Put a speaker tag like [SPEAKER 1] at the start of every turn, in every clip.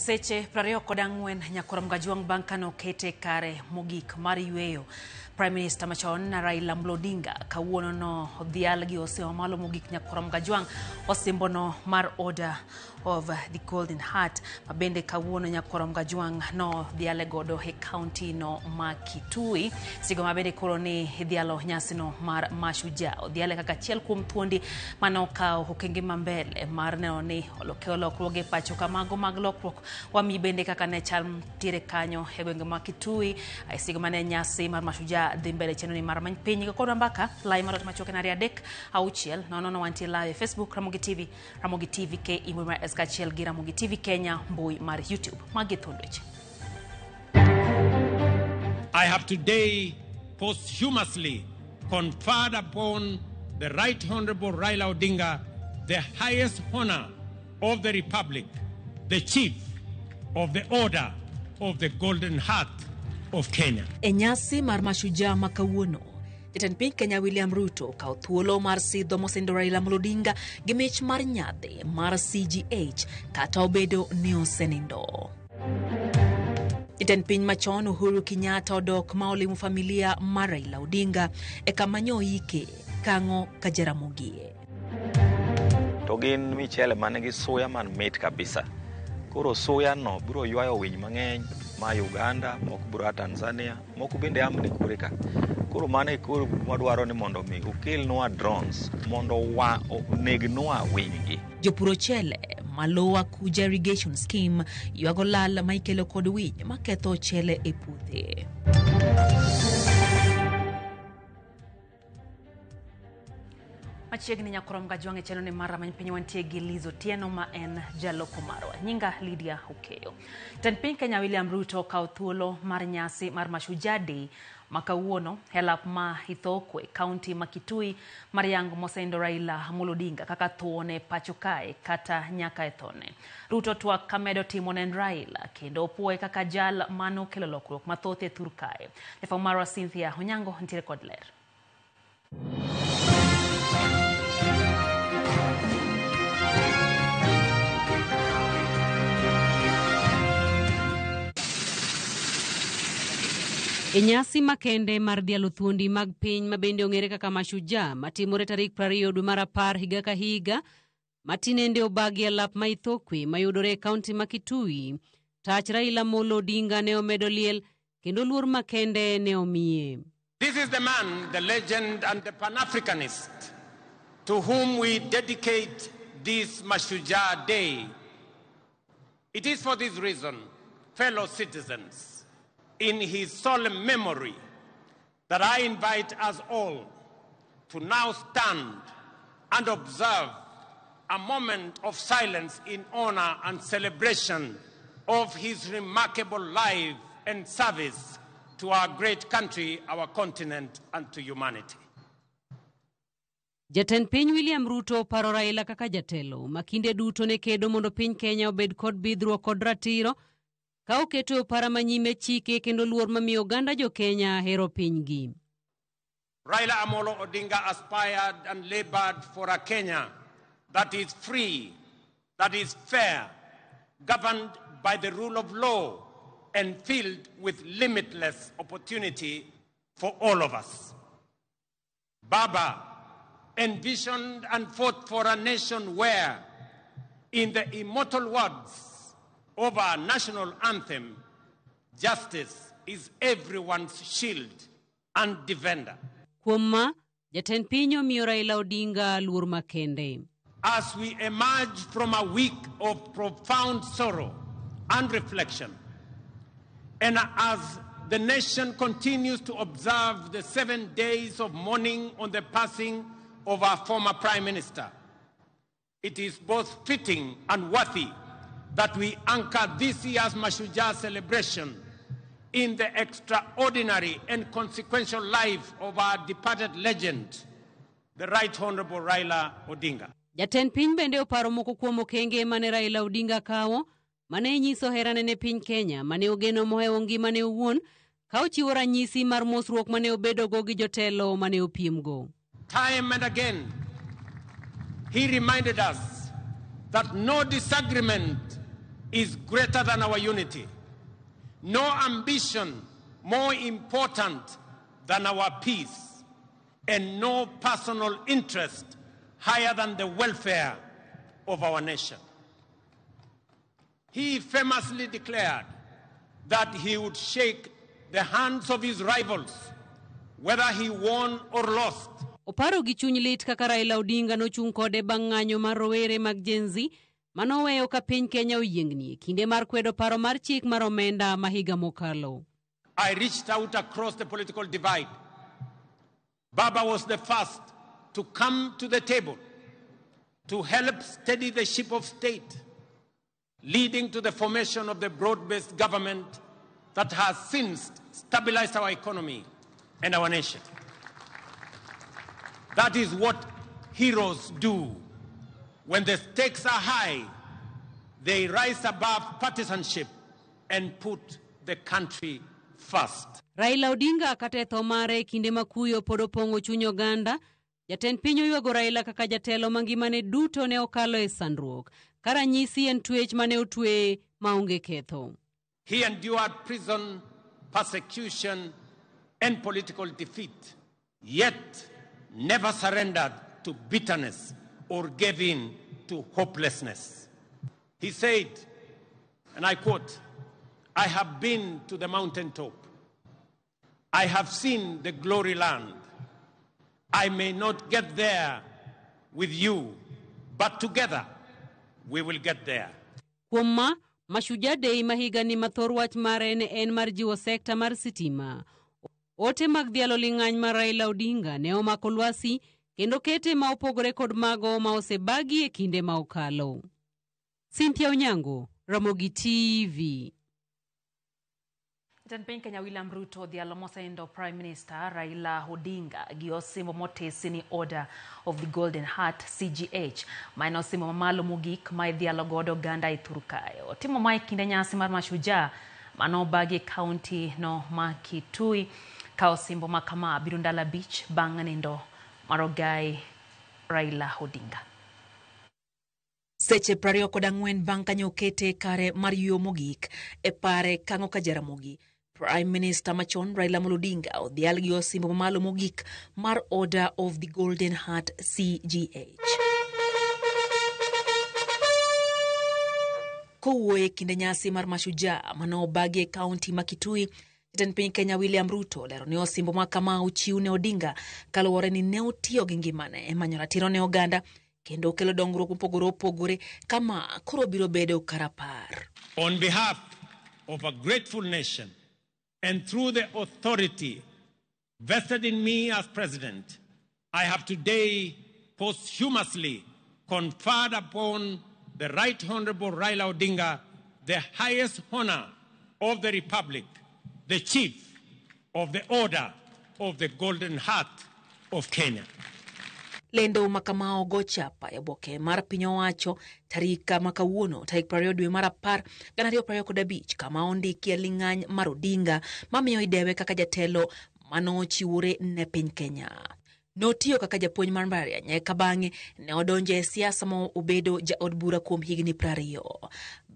[SPEAKER 1] Seche 24 nyakora Mgajwang' bang' kane okete kare mogik mar yueyo. Prime Minister machon Raila Amolo Odinga kawuono no odhial gi osimbo mamalo mogik nyakora Mgajwang' osimbono mar Order of the Golden Heart mabende kawuono nyakora Mgajwang' no dhiale godo e kaunti no ma Kitui. Sigo mabende koro ni idhialo nyasino mar Mashujaa odhiale kaka achiel kuom thuondi mane okawo okenge ma mbele mar neno ni oloke lokruoge e pacho kamago mag lokruok wami bende kaka ne chal ntiere kanyo e gwenge ma Kitui e sigo mane nyasi mar Mashujaa dhi mbele chenro ni mar many piny go kodwa mbaka lai mar ot machuok en 2 3 6 0 0 wantie live e Facebook Ramogi TV, Ramogi TV KE mbui mar S kaachiel gi Ramogi TV Kenya mbui mar YouTube. Magi thuond weche.
[SPEAKER 2] I have today posthumously conferred upon the Right Honorable Raila Odinga the highest honor of the Republic, the Chief of the Order of the Golden Heart of Kenya.
[SPEAKER 1] E nyasi mar Mashujaa ma kawuono, Jatend piny Kenya William Ruto okawo thuolo mar sidho mosenindo Raila Amolo Odinga gi mich mar nyadhi mar CGH kata obedo ni osenindo. Jatend piny machon Uhuru Kenyatta odok ma olimo familia mar Raila Odinga e kama nyoike Kang'o ka Jaramogi.
[SPEAKER 3] To gin michele man gi suya man mit kabisa. Koro suya no biro ywayo winy mang'eny ma Uganda, moko biro a Tanzania, moko bende amni kure ka. Koro mano e koro wadwaro ni mondo mi okelnwa drones mondo wa onegnwa winy gi.
[SPEAKER 1] Jopur ochele maluwa Kuja Irrigation Scheme ywago lal ma ikelo kod winy maketho ochele e puothe. Machiegni nyakorom gajwang' e chenro ni mar rameny piny wantie gi Liz Otieno ma en jaloko marwa. Nyinga Lydia Okeyo. Jatend piny Kenya William Ruto okawo thuolo mar nyasi mar Mashujaa Day ma kawuono e lap ma Ithookwe, kaunti ma Kitui mar yango mosenindo Raila Amolo Odinga kaka thuone pacho kae kata nyaka e thone. Ruto twak kamedo timo ne Raila kendo opuoye kaka jal manokelo lokruok mathoth e thur kae. Jafwambo marwa Cynthia Onyango nitiere kod ler.
[SPEAKER 4] E nyasi makende mar dhialo thuondi mag piny ma bende ong'ere kaka Mashujaa matimore tarik 20 dwe mar 10 higa ka higa matinende obagi e lap ma Ithookwe mayudore e kaunti ma Kitui, tach Raila Amolo Odinga ne omedo liel kendo luor makende ne omiye.
[SPEAKER 2] This is the man, the legend and the Pan-Africanist to whom we dedicate this Mashujaa Day. It is for this reason, fellow citizens, in his solemn memory, that I invite us all to now stand and observe a moment of silence in honor and celebration of his remarkable life and service to our great country, our continent, and to humanity.
[SPEAKER 4] Jatend piny William Ruto paro Raila kaka jatelo ma kinde duto ne kedo mondo piny Kenya obed kod bidhruok kod ratiro ka oketo e opara manyime chike kendo luor mamiyo oganda jo Kenya hero pinygi.
[SPEAKER 2] Raila Amolo Odinga aspired and labored for a Kenya that is free, that is fair, governed by the rule of law, and filled with limitless opportunity for all of us. Baba envisioned and fought for a nation where, in the immortal words of our national anthem, justice is everyone's shield and defender.
[SPEAKER 4] Kuom ma, jatend piny omiyo Raila Odinga luor makende.
[SPEAKER 2] As we emerge from a week of profound sorrow and reflection, and as the nation continues to observe the 7 days of mourning on the passing of our former Prime Minister, it is both fitting and worthy that we anchor this year's Mashujaa celebration in the extraordinary and consequential life of our departed legend, the Right Honorable Raila Odinga.
[SPEAKER 4] Jatend piny bende oparo moko kuom okenge mane Raila Odinga kawo mane nyiso herane ne piny Kenya mane ogeno mohewo ngimane owuon ka ochiwo ranyisi mar mosruok mane obedogo gi jotelo mane opiemgo.
[SPEAKER 2] Time and again, he reminded us that no disagreement is greater than our unity, no ambition more important than our peace, and no personal interest higher than the welfare of our nation. He famously declared that he would shake the hands of his rivals, whether he won or lost.
[SPEAKER 4] Oparo gi chuny lit kaka Raila Odinga nochung' kode bang' ng'anyo mar rowere mag Gen Z manoweyo ka piny Kenya oyiengni e kinde mar kwedo paro mar chik mar omenda ma higa mokalo.
[SPEAKER 2] I reached out across the political divide. Baba was the first to come to the table to help steady the ship of state, leading to the formation of the broad-based government that has since stabilized our economy and our nation. That is what heroes do. When the stakes are high, they rise above partisanship and put the country first.
[SPEAKER 4] Raila Odinga kata e tho mare kinde ma kuyo pod opong'o chuny oganda, jatend piny oywago Raila kaka jatelo ma ngimane duto ne okalo e sandruok, ka ranyisi en twech mane otweye maonge ketho.
[SPEAKER 2] He endured prison, persecution, and political defeat, yet never surrendered to bitterness or gave in to hopelessness. He said, and I quote, "I have been to the mountaintop. I have seen the glory land. I may not get there with you, but together we will get there."
[SPEAKER 4] Kuom ma, Mashujaa Day ma higani ma thor wach mare ne en mar jiwo sekta mar sitima. Ote mag dhialo ling'any mar Raila Odinga ne omako lwasi kendo kete ma opogore kod mago ma osebagi e kinde ma okalo. Cynthia Onyango, Ramogi TV.
[SPEAKER 1] Jatend piny Kenya William Ruto odhialo mosenindo Prime Minister Raila Odinga gi osimbo motesi ni Order of the Golden Heart CGH, ma en osimbo mamalo mogik ma idhialo godo oganda e thur kae. Otimo mae kinde nyasi mar Mashujaa manobagi e kaunti no ma Kitui ka osimbo ma kama biro ndalo 5 bang' nindo mar ogai Raila Odinga. Seche 24 bang' kanyo okete kare mar yueyo mogik e pare Kang'o ka Jaramogi, Prime Minister machon Raila Amolo Odinga odhial gi osimbo mamalo mogik mar Order of the Golden Heart CGH. Kowuoyo e kinde nyasi mar Mashujaa manobagi e kaunti ma Kitui, jatend piny Kenya William Ruto lero ni osimbo ma kama ochiw ne Odinga kaluwore ni ne otiyo gi ngimane e manyo ratiro ne oganda kendo kelo dongruok mopogore opogore kama koro biro bedo karapar.
[SPEAKER 2] On behalf of a grateful nation and through the authority vested in me as president, I have today posthumously conferred upon the Right Honorable Raila Odinga the highest honor of the Republic, the Chief of the Order of the Golden Heart of Kenya.
[SPEAKER 1] Lendo ma kama ogo chapa e oboke mar piny owacho tarik ma kawuono tarik 20 dwe mar 10 2025 kama ondikie ling'any mar Odinga mamiyo idewe kaka jatelo manochiwore ne piny Kenya. Notiyo kaka japuonj mar mbalariany eka bang'e ne odonjo e siasa ma obedo jaod bura kuom higni 20.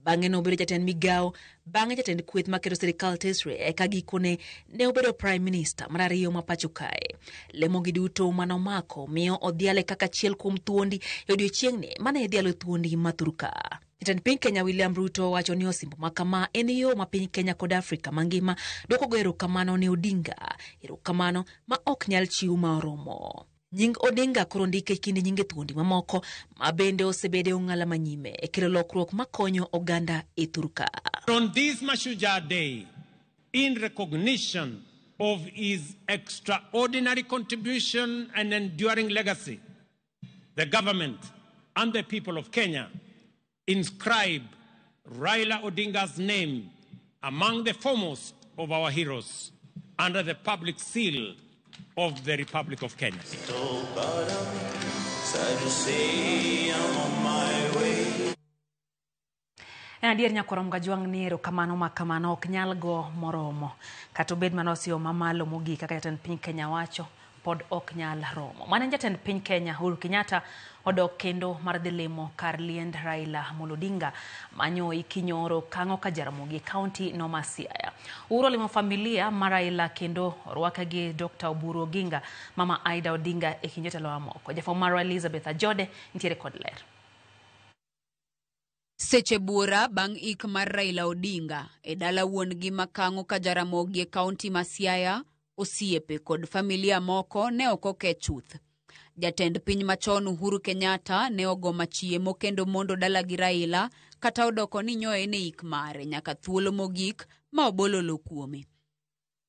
[SPEAKER 1] Bang'e nobedo jatend migawo, bang'e jatend kweth maketo sirikal tesre eka gikone ne obedo Prime Minister mar ariyo ma pacho kae. Lemogi duto manomako miyo odhiale kaka achiel kuom thuondi e odiochieng'ni mane idhialo thuondi ma thurka. Jatend piny Kenya William Ruto wacho ni osimbo ma kama en yo ma piny Kenya kod Afrika mangima duokogo erokamano ne Odinga, erokamano ma ok nyal chiw ma oromo. Nying Odinga koro ndike e kind nyinge thuondi mamoko ma bende osebedo e ong'ala manyime e kelo lokruok makonyo oganda e thurka.
[SPEAKER 2] On this Mashujaa Day, in recognition of his extraordinary contribution and enduring legacy, the government and the people of Kenya inscribe Raila Odinga's name among the foremost of our heroes under the public seal of the Republic of Kenya.
[SPEAKER 1] En adier nyakwar Mgajwang' ni erokamano ma kamano ok nyal go moromo. Kata obed mana osio mamalo mogik kaka jatend piny Kenya wacho, pod ok nyal romo. Mane jatend piny Kenya Uhuru Kenyatta odok kendo mar dhi limo kar liend Raila Amolo Odinga manyo ikinyoro Kang'o ka Jaramogi e kaunti no ma Siaya. Uhuru olimo familia mar Raila kendo orwake gi Dr. Oburu Oginga, Mama Aida Odinga e kind jotelo mamoko. Jafwambo marwa Elizabeth Ajode nitiere kod ler.
[SPEAKER 5] Seche buora bang' ik mar Raila Odinga e dala wuon-gi ma Kang'o ka Jaramogi e kaunti ma Siaya, osiepe kod familia moko ne ok oke chuth. Jatend piny machon Uhuru Kenyatta ne ogo machiemo kendo mondo dalagi Raila kata odoko ni nyoe ne ik mare nyaka thuolo mogik ma obololo kuome.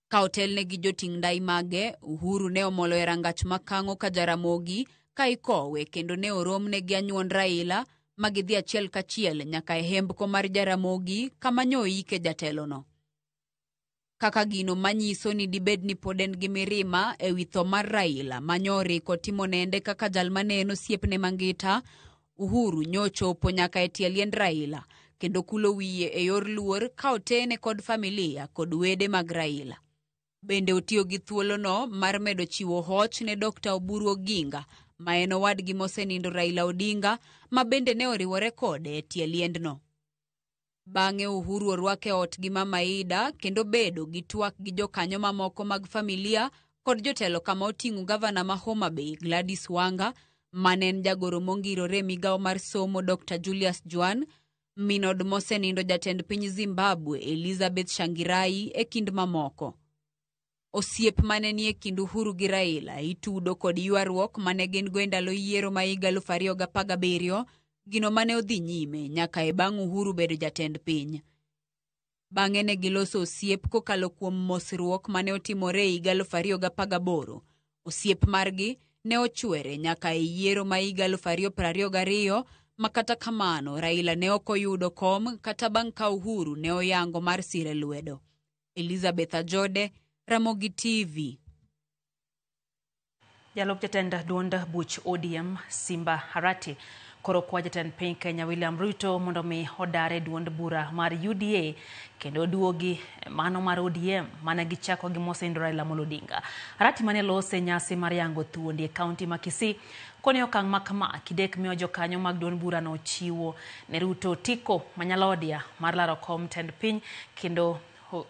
[SPEAKER 5] Ka otelne gi joting' ndai mage, Uhuru ne omolo e rangach ma Kang'o ka Jaramogi ka ikowe kendo ne oromne gi anyuond Raila ma gidhi achiel kachiel nyaka e hembko mar Jaramogi kama nyoike jatelono. Kaka gino manyiso ni dibed ni pod en gi mirima e wi tho mar Raila ma nyoriko timo nende kaka jal mane en osiepne mangita, Uhuru nyochopo nyaka e tie liend Raila kendo kulo wiye e yor luor ka otene kod familia kod wede mag Raila. Bende otiyo gi thuolono mar medo chiwo hoch ne Dr. Oburu Oginga ma en owadgi mosenindo Raila Odinga ma bende ne oriwore kode e tie liendno. Bang'e Uhuru orwake ot gi Mama Aida kendo bedo gi twak gi jokanyo mamoko mag familia kod jotelo kama oting'o gavana ma Homa Bay Gladys Wanga, mane en jagoro mongirore e migawo mar somo Dr. Julius Jwan, min od mosenindo jatend piny Zimbabwe Elizabeth Shangirai e kind mamoko. Osiep mane nie kind Uhuru gi Raila itudo kod ywaruok mane gin go e ndalo yiero ma higa 2017, gino mane odhi nyime nyaka e bang' Uhuru bedo jatend piny. Bang'e ne giloso osiep kokalo kuom mosruok mane otimore e higa 2018. Osiep margi ne ochwere nyaka e yiero ma higa 2022, ma kata kamano Raila ne ok oyudo kom kata bang' ka Uhuru ne oyango mar sire lwedo. Elizabeth Ajode, Ramogi TV.
[SPEAKER 1] Jalup jatend duond buch ODM Simba Harati koro kwa jatend piny Kenya William Ruto mondo mi odare duond bura mar UDA kendo duogi mano mar ODM mane gichako gi mosenindo Raila Amolo Odinga. Harati mane lose nyasi mar yango thuondi e kaunti ma Kisii koni okang' ma kama kidek miyo jokanyo mag duond burano chiwo ne Ruto otiko manyalodia mar laro kom tend piny kendo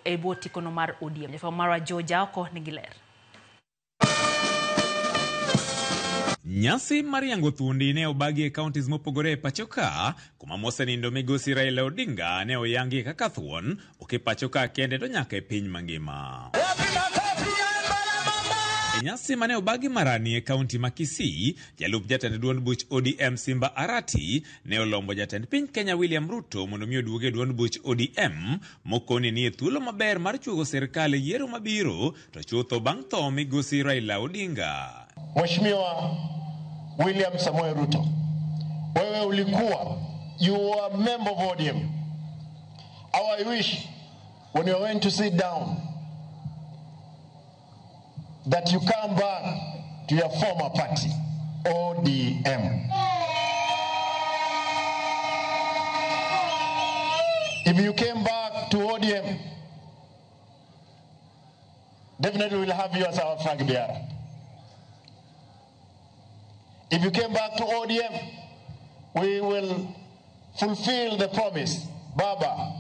[SPEAKER 1] e bwo tikono mar ODM. Jafwambo marwa Joe Jaoko nigi ler.
[SPEAKER 6] Nyasi mar yango thuondi ne obagi e counties mopogore e pacho ka, kuma mosenindo migosi Raila Odinga ne oyangi kaka thuon, ok e pacho ka kende to nyaka e piny mangima. E nyasi mane obagi marani e kaunti ma Kisii, jalup jatend duond buch ODM Simba Arati ne olombo jatend piny Kenya William Ruto mondo mi oduoge duond buch ODM mokoni ni e thuolo maber mar chuogo sirkal e yiero mabiro to chutho bang' tho migosi Raila Odinga.
[SPEAKER 7] Mheshimiwa William Samoei Ruto, wewe ulikuwa, you were a member of ODM. How I wish when you are going to sit down that you come back to your former party, ODM. If you came back to ODM, definitely we'll have you as our flag bearer. If you came back to ODM, we will fulfill the promise Baba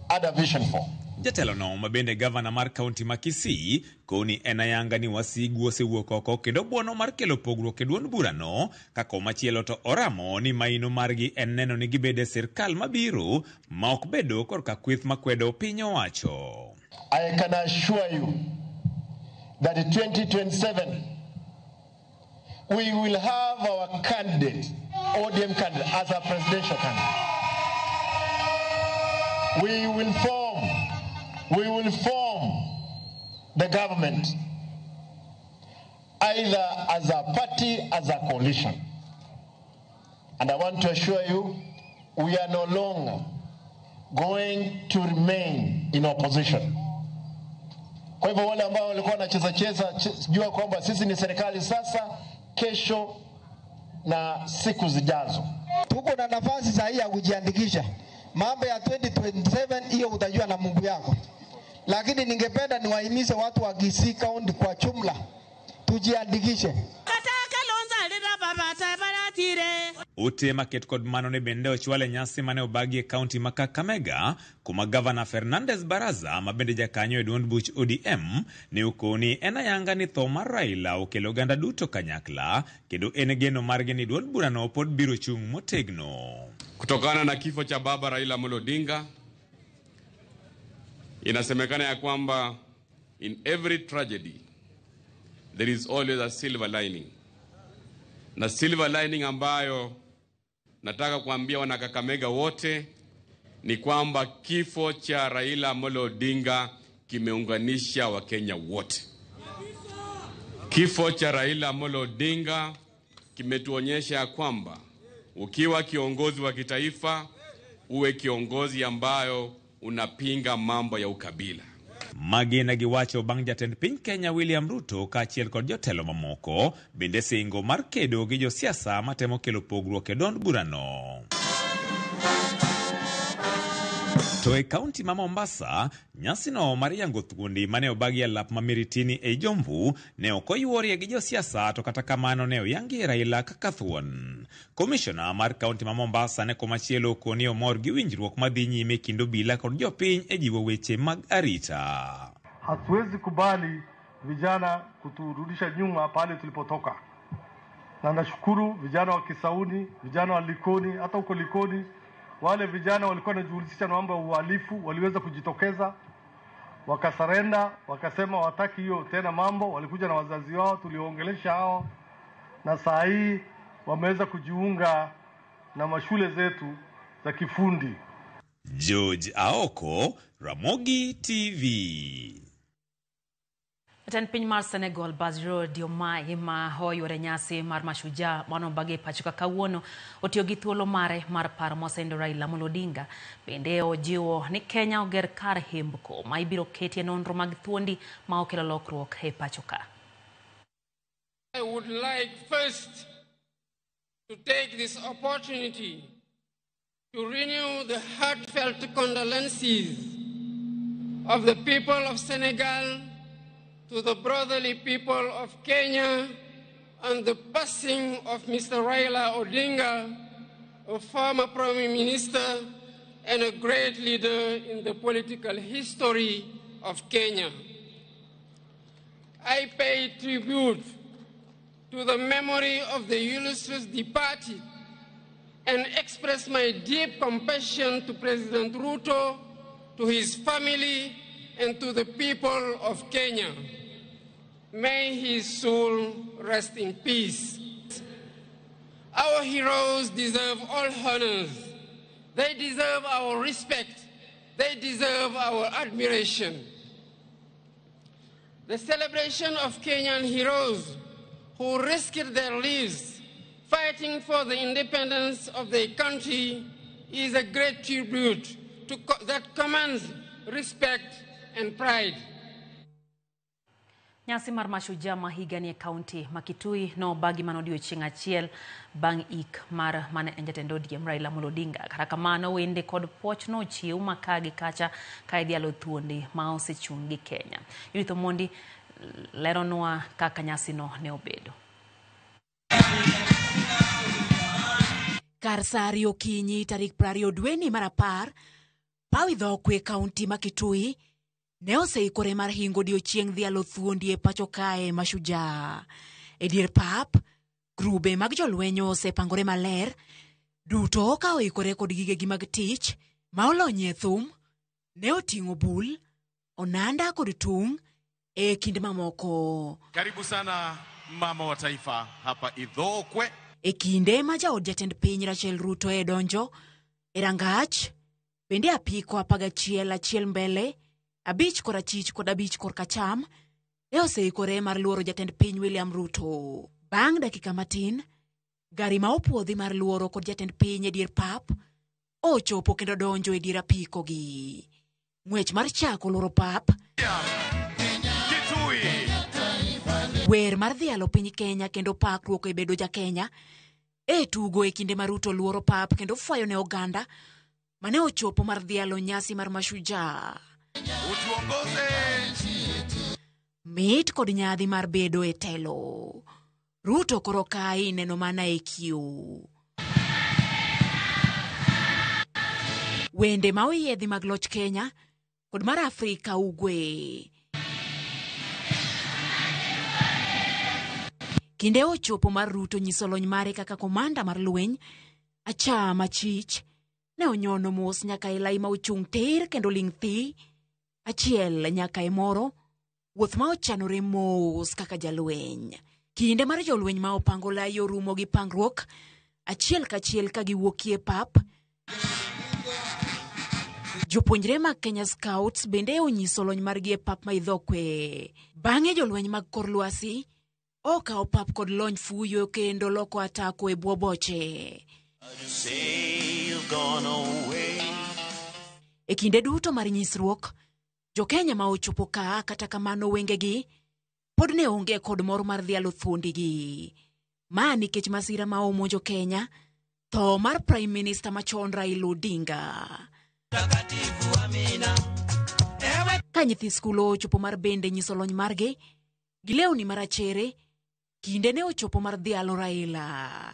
[SPEAKER 7] had a vision for.
[SPEAKER 6] Jatelono ma bende gavana mar kaunti ma Kisii koni en ayanga ni wasigu osewuok oko kendo buono mar kelo pogruok e duond burano ka komachielo to oramo ni maino margi en neno ni gibedo e sirkal mabiro ma ok bedo korka kweth makwedo piny owacho.
[SPEAKER 7] I can assure you that in 2027 we will have our candidate, ODM candidate, as a presidential candidate. We will form the government either as a party, as a coalition. And I want to assure you, we are no longer going to remain in opposition. Kwa hivyo wale ambao walikuwa wanacheza cheza, jua kwamba sisi ni serikali sasa, kesho na siku zijazo.
[SPEAKER 8] Tuko na nafasi sahihi ya kujiandikisha. Mambo ya 2027 hiyo utajua na Mungu yako. Lakini ningependa niwahimize watu wa Kisii County kwa jumla tujiandikishe.
[SPEAKER 6] Ote maket kod mano ne bende ochwal e nyasi mane obagi e kaunti ma Kakamega kuma gavana Fernandes Baraza ma bende jakanyo e duond buch ODM ne okoni en ayanga ni tho mar Raila okelo oganda duto kanyakla kendo en geno margi ni duond burano pod biro chung' motegno.
[SPEAKER 9] Kutokana na kifo cha baba Raila Amolo Odinga, inasemekana ya kwamba in every tragedy there is always a silver lining, na silver lining ambayo nataka kuambia wanakakamega wote ni kwamba kifo cha Raila Amolo Odinga kimeunganisha Wakenya wote. Kifo cha Raila Amolo Odinga kimetuonyesha ya kwamba ukiwa kiongozi wa kitaifa uwe kiongozi ambayo unapinga mambo ya ukabila.
[SPEAKER 6] Magi ne giwacho bang' jatend piny Kenya William Ruto kaachiel kod jotelo mamoko bende singo mar kedo gi josiasa matemo kelo pogruok e duond burano. To e kaunti ma Mombasa, nyasino mar yango thuondi mane obagi e lap ma Miritini ei Jomvu ne ok oyuorie gi josiasa to kata kamano ne oyangie Raila kaka thuon. Komishona mar kaunti ma Mombasa ne komachielo okoni omor gi winjruok madhi nyime e kind obila kod jopiny e jiwo weche mag arita.
[SPEAKER 10] Hatuwezi kubali vijana kuturudisha nyuma pale tulipotoka, na nashukuru vijana wa Kisauni, vijana wa Likoni, hata huko Likoni wale vijana walikuwa wanajihusisha na mambo ya uhalifu waliweza kujitokeza wakasarenda, wakasema wataki hiyo tena mambo. Walikuja na wazazi wao, tuliongelesha hao, na saa hii wameweza kujiunga na mashule zetu za kifundi.
[SPEAKER 6] George Aoko, Ramogi TV.
[SPEAKER 1] Jatend piny mar Senegal Bassirou Diomaye ma oyuore nyasi mar Mashujaa manobagi e pacho ka kawuono otiyo gi thuolo mare mar paro mosendo Raila Amolo Odinga. Bende ojiwo ni Kenya oger kar hembko ma ibiro ketie nonro mag thuondi ma okelo lokruok e pacho ka.
[SPEAKER 11] I would like first to take this opportunity to renew the heartfelt condolences of the people of Senegal to the brotherly people of Kenya on the passing of Mr. Raila Odinga, a former Prime Minister and a great leader in the political history of Kenya. I pay tribute to the memory of the illustrious departed and express my deep compassion to President Ruto, to his family, and to the people of Kenya. May his soul rest in peace. Our heroes deserve all honors. They deserve our respect. They deserve our admiration. The celebration of Kenyan heroes who risked their lives fighting for the independence of their country is a great tribute that commands respect and pride.
[SPEAKER 1] Nyasi mar Mashujaa ma higani e kaunti ma Kitui nobagi mana odiochieng' achiel bang' ik mar mane en jatend ODM Raila Amolo Odinga. Kata kamano wende kod puoch nochiw ma ka gi kacha ka idhialo thuondi ma osechung' gi Kenya. Judith Omondi leronwa kaka nyasino ne obedo.
[SPEAKER 12] Kar saa 2 okinyi tarik 20 dweni mar 10, paw Idhokwe kaunti ma Kitui ne oseikore mar hingo odiochieng' dhialo thuondi e pacho kae Mashujaa. E dier pap, grube mag jolweny osepangore maler, duto ka oikore kod gigegi mag tich ma olony e thum, ne oting'o bul, onanda kod tung' e kind mamoko.
[SPEAKER 13] Karibu sana mama wa taifa hapa Idhokwe.
[SPEAKER 12] E kinde ma jaod jatend piny Rachel Ruto e donjo e rangach, bende apiko 11 achiel mbele, 5 korachich kod 5 korkacham ne oseikore mar luoro jatend piny William Ruto. Bang' dakika matin, gari ma opuodhi mar luoro kod jatend piny e dier pap ochopo kendo donjo e dier apiko gi. Ng'wech mar chako luoro pap, wer mar dhialo piny Kenya kendo pakruok e bedo ja Kenya e tugo e kinde ma Ruto luoro pap kendo fwayo ne oganda mane ochopo mar dhialo nyasi mar Mashujaa.
[SPEAKER 13] Utuongoze.
[SPEAKER 12] Mit kod nyadhi mar bedo e telo. Ruto koro kae ineno mana e kio. Wende ma oyiedhi mag loch Kenya kod mar Afrika Ugwe. Kinde ochopo mar Ruto nyiso lony mare kaka komanda mar lweny, acha machich, ne onyono mos nyaka e lai ma ochung' tir kendo ling' thi, achiel nyaka e moro, wuoth ma ochanore mos kaka jalweny. Kinde mar jolweny ma opango lai orumo gi pangruok, achiel kachiel ka giwuokie pap. Jopuonjre mag Kenya Scouts bende onyiso lony margi e pap ma Idhokwe. Bang'e jolweny mag kor lwasi okawo pap kod lony fuyo kendo loko atako e bwo boche. E kinde duto mar nyisruok, jo-Kenya ma ochopo ka kata kamano wengegi pod ne onge kod mor mar dhialo thuondigi. Ma nikech masira ma omonjo Kenya, tho mar Prime Minister machon Raila Odinga. Ka nyithi skul ochopo mar bende nyiso lony margi, gi lewni marachere, kinde ne ochopo mar dhialo Raila.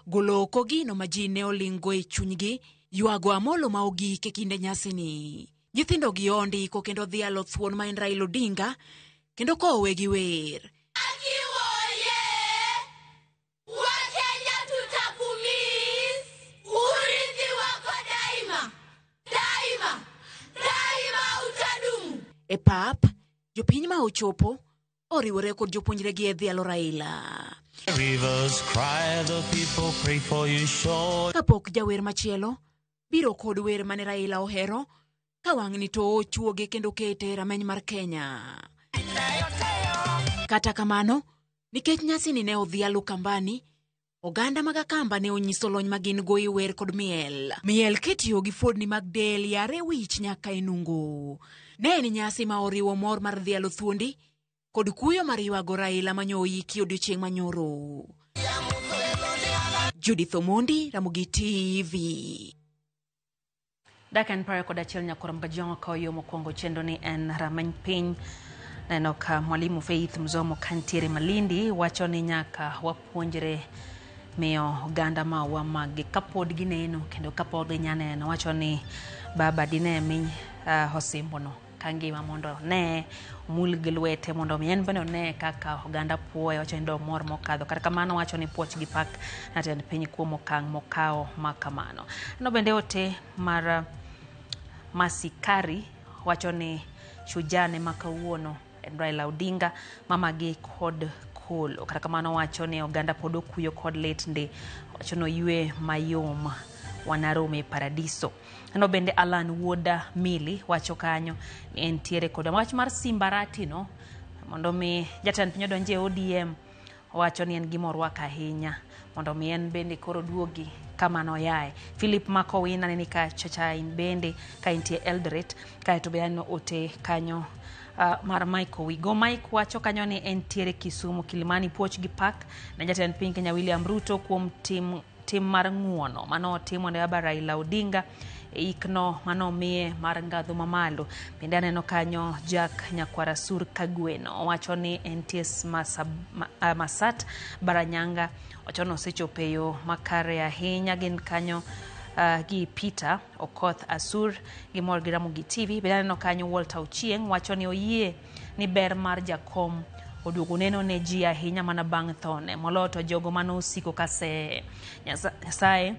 [SPEAKER 12] Golo oko gino ma ji ne oling'go e chunygi, ywago Amolo ma ogik e kinde nyasini. Nyithindo gi ondiko kendo dhialo thuon ma en Raila Odinga, kendo kowe gi wer.
[SPEAKER 14] Wakenya tutakumiss, urithi wako daima, daima, daima utadumu.
[SPEAKER 12] E pap, jopiny ma ochopo oriwore kod jopuonjregi e dhialo Raila.
[SPEAKER 15] Rivers cry, the people pray for you, sure.
[SPEAKER 12] Kapok jawer machielo biro kod wer mane Raila ohero, ka wang'ni to ochuoge kendo kete e rameny mar Kenya. Kata kamano, nikech nyasini ne odhial Ukambani, oganda mag Akamba ne onyiso lony ma gin go e wer kod miel. Miel kitiyo gi fuodni mag del yare wich nyaka e nungo. Ne en nyasi ma oriwo mor mar dhialo thuondi kod kuyo mar ywago Raila manyo oyiki odiochieng' manyoro. Judith Omondi, Ramogi TV.
[SPEAKER 1] Dak en 21 nyakoro Mgajwang' okawo yo mokwongo chenro ni en rameny piny. Neno ka Mwalimu Faith Mzomo kantiere Malindi wacho ni nyaka wapuonjre miyo oganda ma wamagi kapod gineno kendo kapod ginya neno. Wacho ni baba dine mi osimbono ka ngima mondo ne omul gi lwete mondo mi en bende one kaka oganda puoye. Wacho ni do mor mokadho. Kata kamano wacho ni puoch gi pak jatend piny kuom okang' mokawo ma kamano. No bende ote mar Masikari wacho ni shujaa ne ma kawuono en Raila Odinga mamagi kod kolo. Kata kamano wacho ni oganda pod okuyo kod lit ndi. Wacho ni oywe mayom wanarome paradiso. No bende Alan Wuoda Mili wacho kanyo ni entiere kod wach mar Simba Arati no mondo mi jatend piny odonje e ODM. Wacho ni en gima orwako ahinya mondo mi en bende koro duogi kama noyae. Philip Makowina neni ka chacha in bende ka intie Eldoret, kaeto be aneno ote kanyo mar Mike Owigo. Mike wacho kanyo ni entiere Kisumu Kilimani puoch gi pak ne jatend piny Kenya William Ruto kuom tim mar ng'uono mano otimo ne baba Raila Odinga e ikno manomiye mar ngadho mamalo. Bende aneno kanyo Jack Nyakwara Sur Kagweno owacho ni entie Masat Baranyanga, wacho ni osechopo e yo makare ahinya. Gin kanyo gi Peter Okoth Asur gi mor gi Ramogi TV. Bende aneno kanyo Walter Ochieng wacho ni oyie ni ber mar jakom oduogo neno ne ji ahinya mana bang' thone moloyo to jogo mane osiko ka seye. Nyasaye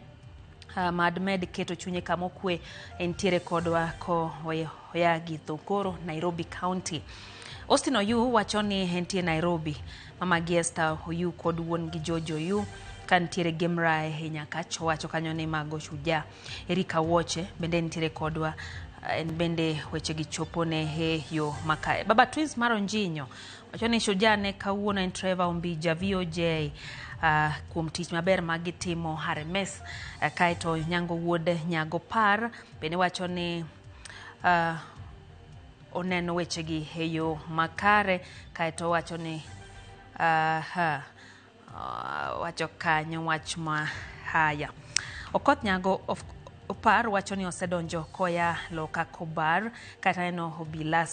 [SPEAKER 1] mad med keto chunye kama okwe. Entiere kodwa ko oya gi Thokoro, Nairobi County. Austin Oyu wacho ni entie Nairobi. Mama gi Esther Oyu kod wuon gi George Oyu kantiere Gemrae e Nyakach wacho kanyo ni mago shujaa. Erika Woche bende nitiere kodwa, en bende weche gi chopo ne e yo makae. Baba Twins mar Onjinyo wacho ni shujaa ne kawuono en Trevor Ombija VOJ kuom tich maber ma gitimo RMS. Kaeto Nyango wuod Nyago Par bende wacho ni oneno weche gi e yo makare. Kaeto wacho ni wacho kanyo wach ma haya. Okoth Nyago Opar wacho ni osedonjo koya loka Kobar. Kata neno Obila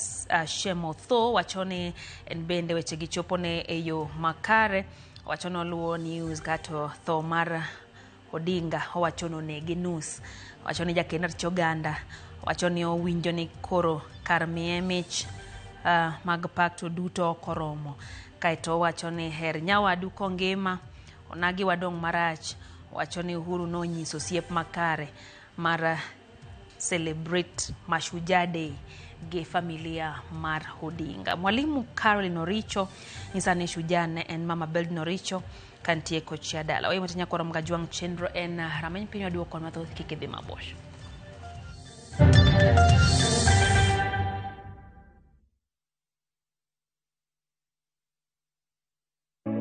[SPEAKER 1] Shemotho wacho ni en bende weche gi chopone e yo makare. Wacho ni oluwo news kato tho mar Odinga owacho ni onege nus. Wacho ni jakend rach oganda wacho ni owinjo ni koro kar miye mich mag pak to duto ok oromo. Kaeto owacho ni her nyawadu kongima, onagi wadong' marach. Wacho ni Uhuru nonyiso osiep makare mar celebrate Mashujaa Day gi familia mar Odinga. Mwalimu Caroline Oricho nyisa ni shujaa ne en Mama Beldin Oricho kantie kochia dala. Oye matinya koro Mgajwang' chenro en rameny piny waduoko kon mathoth kik idhi mabor.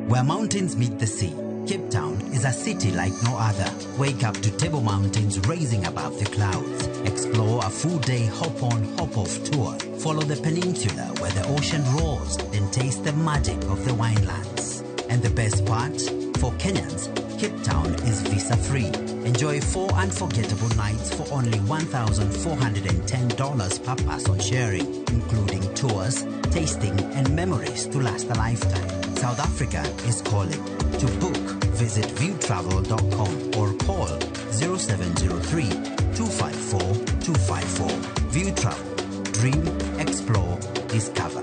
[SPEAKER 16] Where mountains meet the sea, Cape Town is a city like no other. Wake up to Table Mountains rising above the clouds. Explore a full-day hop-on, hop-off tour. Follow the peninsula where the ocean roars and taste the magic of the winelands. And the best part? For Kenyans, Cape Town is visa-free. Enjoy 4 unforgettable nights for only $1,410 per person sharing, including tours, tasting, and memories to last a lifetime. South Africa is calling. To book, visit viewtravel.com or call 0703 254 254. View Travel. Dream, explore, discover.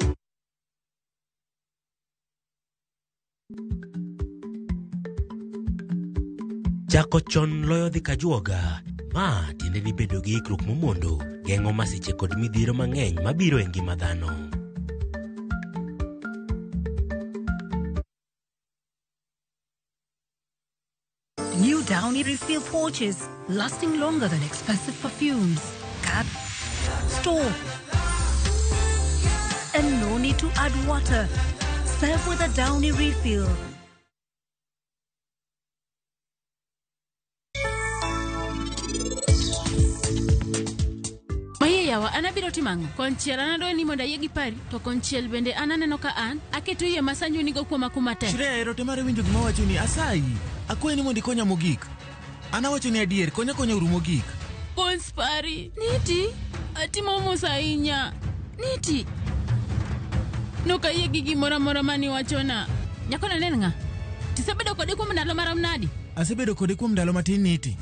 [SPEAKER 17] Chako chon loyo dhi kajuoga. Ma tiende ni bedo gi ikruok momondo geng'o masiche kod midhiero mang'eny mabiro e ngima dhano.
[SPEAKER 18] New Downy refill pouches, lasting longer than expensive perfumes. Cut, store, and no need to add water. Serve with a Downy refill.
[SPEAKER 19] Maye yawa, an abiro timo ang'o? Konchiel an adwa ni mondo ayie gi pari, to konchiel bende an aneno ka an aketo yie ma Sanju nigo kuoma kuma tek.
[SPEAKER 20] Shreya, ero te mar winjo gima awachoni, asayi. Akwayi ni mondo ikonya mogik. An awacho ni adier, konya konya uru mogik.
[SPEAKER 19] Konspari, niti, atimo mos ahinya. Niti. Nok ayie gi gimoro amora mane iwachona. Nyakona ne en ng'a? Tisebedo kode kuom ndalo marom nadi?
[SPEAKER 20] Asebedo kode kuom ndalo matin niti.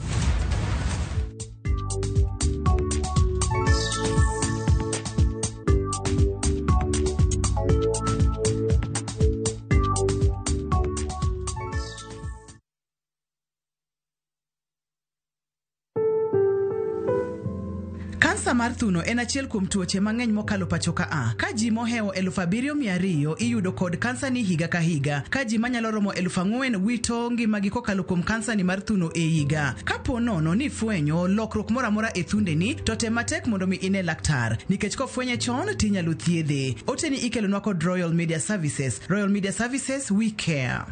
[SPEAKER 21] Kansa mar thuno en achiel kuom tuoche mang'eny mokalo pacho ka a. Ka ji mohewo 7,200 iyudo kod kansa ni higa ka higa. Ka ji manyalo romo 4,000 wito ngimagi kokalo kuom kansa ni mar thuno e higa. Kapo nono ni ifwenyo lokruok moro amora e thundeni, to tem matek mondo mi ine laktar. Nikech kofwenye chon tinyalo thiedhe. Oteni ikelonwa kod Royal Media Services. Royal Media Services, we care.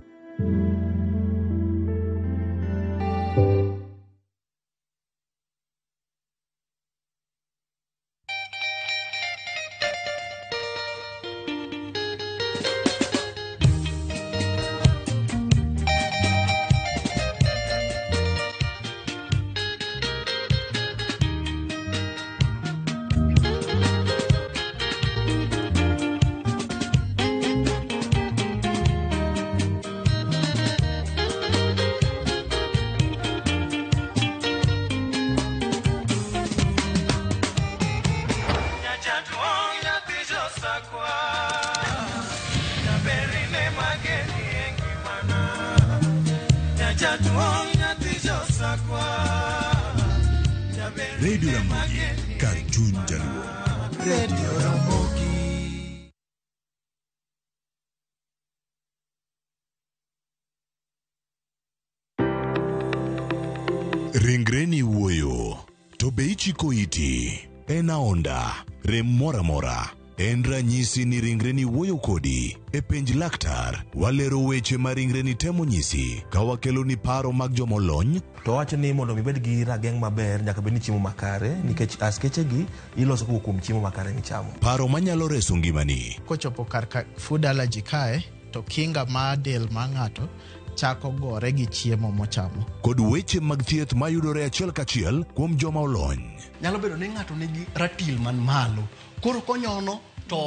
[SPEAKER 22] Radio Ramogi, kar chuny jaluo.
[SPEAKER 23] Radio Ramogi.
[SPEAKER 22] Ringreni wuoyo, to be ichiko iti? En aonda, rem moro amora. En ranyisi ni ringreni wuoyo kodi. E penj laktar, walero weche ma ringreni temo nyisi ka wakeloni paro mag jomolony.
[SPEAKER 24] To wacho ni mondo mi ibed gi rageng' maber nyaka bed ni chiemo makare nikech askeche gi iloso kowuok kuom chiemo makare michamo.
[SPEAKER 22] Paro manyalo reso ngimani.
[SPEAKER 25] Kochopo kar ka food allergy kae to kinga mar del mar ng'ato
[SPEAKER 2] chako gore gi chiemo mochamo.
[SPEAKER 22] Kod weche mag thieth mayudore achiel kachiel kuom joma olony.
[SPEAKER 3] Nyalo bedo ni ng'ato nigi ratil man malo, koro konyono to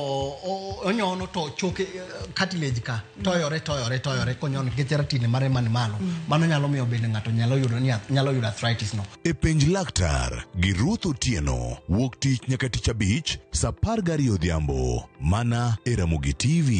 [SPEAKER 3] onyono to choke cartilage ka toyore toyore toyore konyono nikech ratil mare man malo. Mano nyalo miyo bende ng'ato nyalo yudo ni nyalo yudo arthritis no.
[SPEAKER 22] E Penj Laktar gi Ruth Otieno wuok tich nyaka tich abich saa 12 odhiambo mana e Ramogi TV.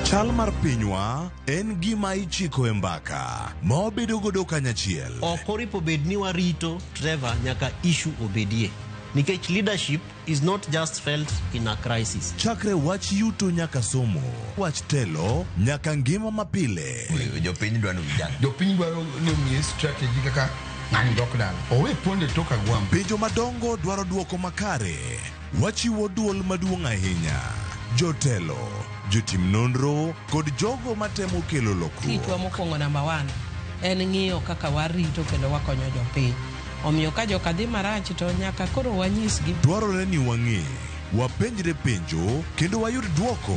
[SPEAKER 22] Chal mar pinywa en gima ichiko e mbaka ma wabedo godo kanyachiel.
[SPEAKER 4] Ok oripo bed ni warito Trevor nyaka issue obedie. Nikech leadership is not just felt in a crisis.
[SPEAKER 22] Chakre wach yuto nyaka somo, wach telo nyaka ngima mapile.
[SPEAKER 5] Jopiny dwaro vijana.
[SPEAKER 25] Jopiny dwaro ni omiye strategy kaka ng'ani dok dala. Owe ponde tok agwambo.
[SPEAKER 22] Penjo madongo dwaro duoko makare. Wachiwo duol maduong' ahinya. Jotelo, jotim nonro kod jogo matemo kelo lokruok.
[SPEAKER 26] Tichwa mokwongo namba 1 en ng'iyo kaka warito kendo wakonyo jopiny. Omiyo ka joka dhi marach to nyaka koro wanyisgi.
[SPEAKER 22] Dwarore ni wang'e, wapenjre penjo kendo wayud duoko.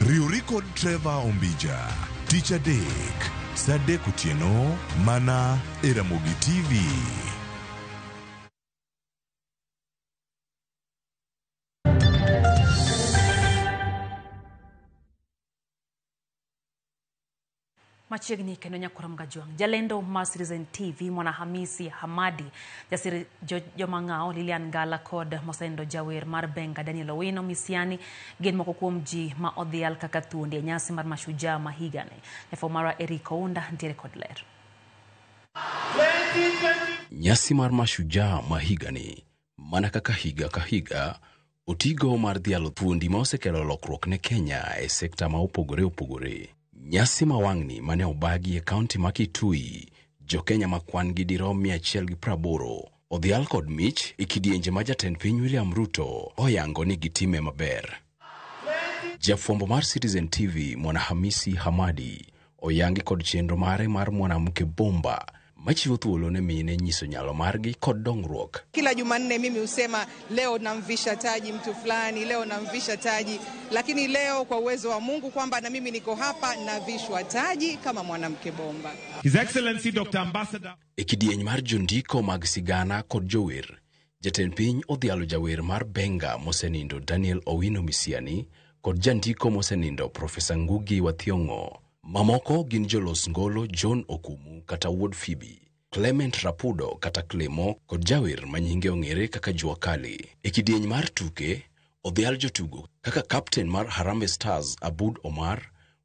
[SPEAKER 22] Riwri kod Trevor Ombija tich adek saa 3 otieno mana e Ramogi TV.
[SPEAKER 1] Machiegni kendo nyakwar Mgajwang'. Jalendo mar Citizen TV Mwanahamisi Hamadi, jasir jomang'ao Lilian Ngala kod mosendo jawer mar Benga Daniel Owino Misiani gin moko kuom ji ma odhial kaka thuondi e nyasi mar Mashujaa ma higani. Jafwambo marwa Eric Ounda ntiere kod ler.
[SPEAKER 27] Nyasi mar Mashujaa ma higani, mana kaka higa ka higa, otigo mar dhialo thuondi ma osekelo lokruok ne Kenya e sekta ma opogore opogore. Nyasi ma wang'ni mane obagi e kaunti ma Kitui, jo-Kenya ma kwan gi dirom 180 odhial kod mich e kidienje ma jatend piny William Ruto oyango ni gitime maber. Jafwambo mar Citizen TV Mwanahamisi Hamadi oyangi kod chenro mare mar Mwanamke Bomba machiwo thuolo ne mine nyiso nyalo margi kod dongruok.
[SPEAKER 28] Kila Jumanne mimi husema leo namvisha taji mtu fulani, leo namvisha taji, lakini leo kwa uwezo wa Mungu kwamba na mimi niko hapa navishwa taji kama mwanamke bomba.
[SPEAKER 29] His Excellency Dr. Ambassador
[SPEAKER 27] E kidieny mar jondiko mag sigana kod jower, jatend piny odhialo jawer mar Benga mosenindo Daniel Owino Misiani kod jandiko mosenindo Profesa Ngugi wa Thiong'o. Mamoko gin jolos ngolo John Okumu kata Wuod Phoebe, Clement Rapudo kata Clemo kod jawer ma nyinge ong'ere kaka Jua Kali. E kidieny mar tuke, odhial jotugo kaka kapten mar Harambee Stars Abud Omar,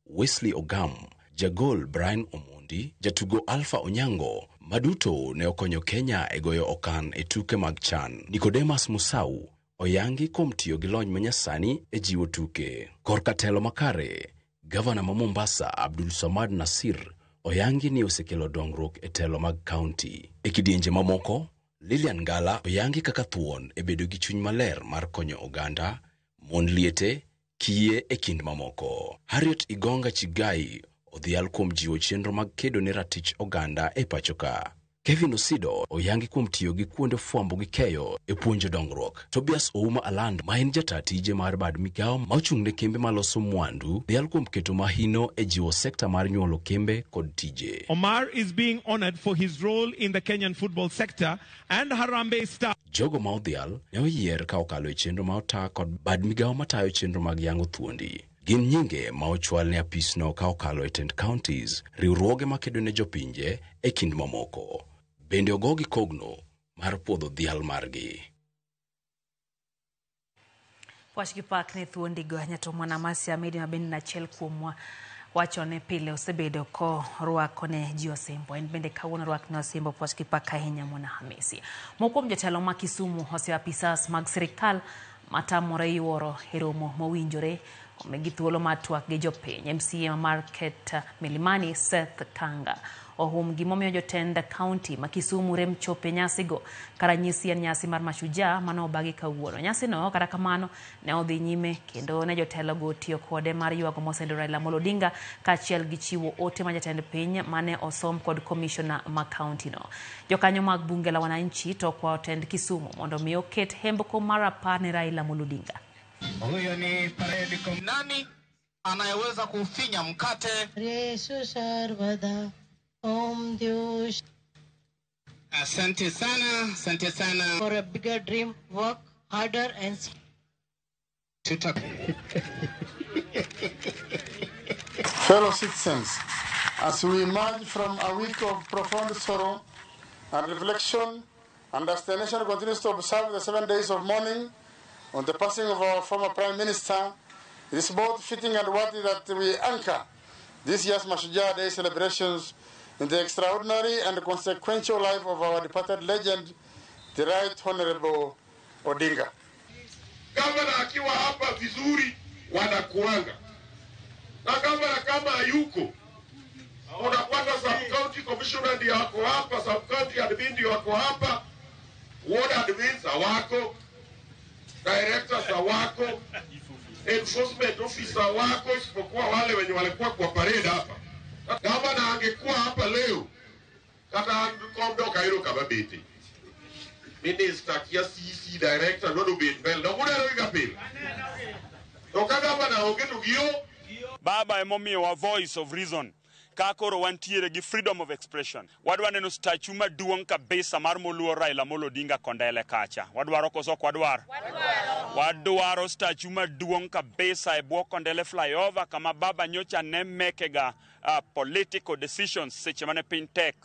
[SPEAKER 27] Wesley Ogam, jagol Brian Omondi, jatugo Alpha Onyango, maduto ne okonyo Kenya e goyo okan e tuke mag CHAN. Nicodemus Musau oyangi kuom tiyo gi lony manyasani e jiwo tuke. Korka telo makare, Gavana ma Mombasa Abdul Samad Nasir oyangi ni osekelo dongruok e telo mag kaunti. E kidienje mamoko, Lilian Ngala oyangi kaka thuon e bedo gi chuny maler mar konyo oganda, mon liete, kiye e kind mamoko. Harriet Igonga Chigai odhial kuom jiwo chenro mag kedo ne ratich oganda e pachoka. Kevin Osido oyangi kuom tiyo gi kuonde fwambo gi keyo e puonjo dongruok. Tobias Ouma Aland ma en jata tije mar bad migawo ma ochung' ne kembe maloso mwandu dhial kuom keto mahino e jiwo sekta mar nyuolo kembe kod tije.
[SPEAKER 29] Omar is being honored for his role in the Kenyan football sector and Harambee Stars.
[SPEAKER 27] Jogo ma odhial ne oyier ka okalo e chenro ma ota kod bad migawo matayo chenro mag yang'o thuondi. Gin nyinge ma ochwal ne apisno ka okalo e tend counties, riwruoge makedo ne jopinje e kind mamoko. Bende ogogi kogno mar puodho dhial margi.
[SPEAKER 1] Wach gi pak ne thuondigo nyato Mwanamasi Amedi ma bende en achiel kuomwa wachone pile osebedo ko rwako ne ji osimbo. En bende kawuono rwakne osimbo. Wach gi pak ahinya Mwanahamisi. Moko kuom jotelo ma Kisumu oseyo apisas mag sirikal matamore yuoro e romo mowinjore Omigi thuolo mar twak gi jopiny. MCA mar Ket Milimani Seth Kanga ohum gimomiyo jotend kaunti ma Kisumu rem chope nyasigo karanyisi en nyasi mar Mashujaa mane obagi kawuono. Nyasino kata kamano ne odhi nyime kendo ne jotelogo tiyo kode mar ywago mosendo Raila Amolo Odinga kaachiel gi chiwo ote ma jatend piny mane osom kod komishona ma kaunti no. Jokanyo mag bunge la wananchi to okwayo tend Kisumu mondo mi oket hembko mar apar ne Raila Amolo Odinga.
[SPEAKER 5] Huyo ni paredi. Nani anayeweza kufinya mkate?
[SPEAKER 6] Yesu sarvada Om Deush.
[SPEAKER 5] Asante sana, asante sana.
[SPEAKER 6] For a bigger dream, work harder and
[SPEAKER 5] Tuta.
[SPEAKER 25] Fellow citizens, as we emerge from a week of profound sorrow and reflection, and as the nation continues to observe the 7 days of mourning on the passing of our former Prime Minister, it is both fitting and worthy that we anchor this year's Mashujaa Day celebrations in the extraordinary and consequential life of our departed legend, the Right Honorable Odinga.
[SPEAKER 7] Gavana akiwa hapa vizuri wanakuanga, na gavana kama hayuko unapata sub-county commissioner ndio wako hapa, sub-county admin ndio wako hapa, ward admins hawako, directors hawako, enforcement officer wako, isipokuwa wale wenye walikuwa kwa parade hapa. Gavana angekuwa hapa leo kata komdo kairo kama beti minister kia CC director nodo bet mbele no kapil to ka gavana onge to gio
[SPEAKER 8] Baba emomiyowa voice of reason ka koro wantiere gi freedom of expression. Wadwa neno statue maduong' kabisa mar moluor Raila Amolo Odinga Kondele kacha. Wadwaro koso ok wadwar? Wadwaro statue maduong' kabisa e bwo Kondele flyover kama baba nyocha ne mekega political decisions seche mane piny tek.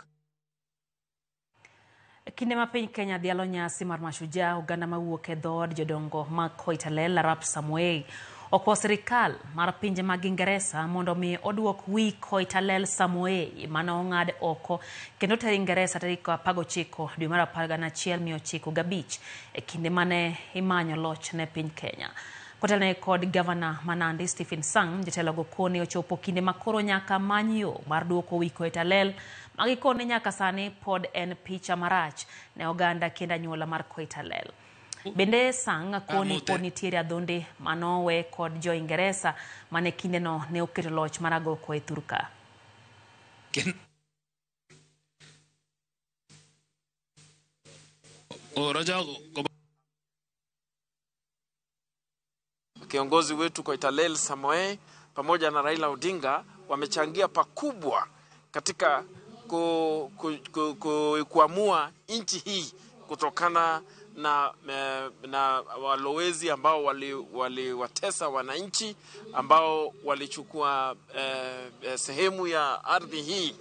[SPEAKER 1] Kinde ma piny Kenya dhialo nyasi mar Mashujaa, oganda mawuok e dhood jodongo mag Koitalel Arap Samoei okwayo sirikal mar pinje mag Ingeresa mondo mi oduok wi Koitalel Samoei mane ong'ad oko kendo ter Ingeresa tarik 19 dwe mar 1995 e kinde mane imanyo loch ne piny Kenya. Kotelne kod gavana ma Nandi Stephen Sang, jotelogo koni ochopo kinde ma koro nyaka many yo mar duoko wi Koitalel ma gikone nyaka sani pod en picha marach ne oganda kendo anyuola mar Koitalel. Bende Sang koni pod nitiere adhonde manowe kod jo Ingeresa mane kindeno ne oketo loch mar agoko e thurka.
[SPEAKER 9] Kiongozi wetu Koitalel Samoei pamoja na Raila Odinga wamechangia pakubwa katika kuamua nchi hii kutokana na walowezi ambao waliwatesa wananchi ambao walichukua sehemu ya ardhi hii.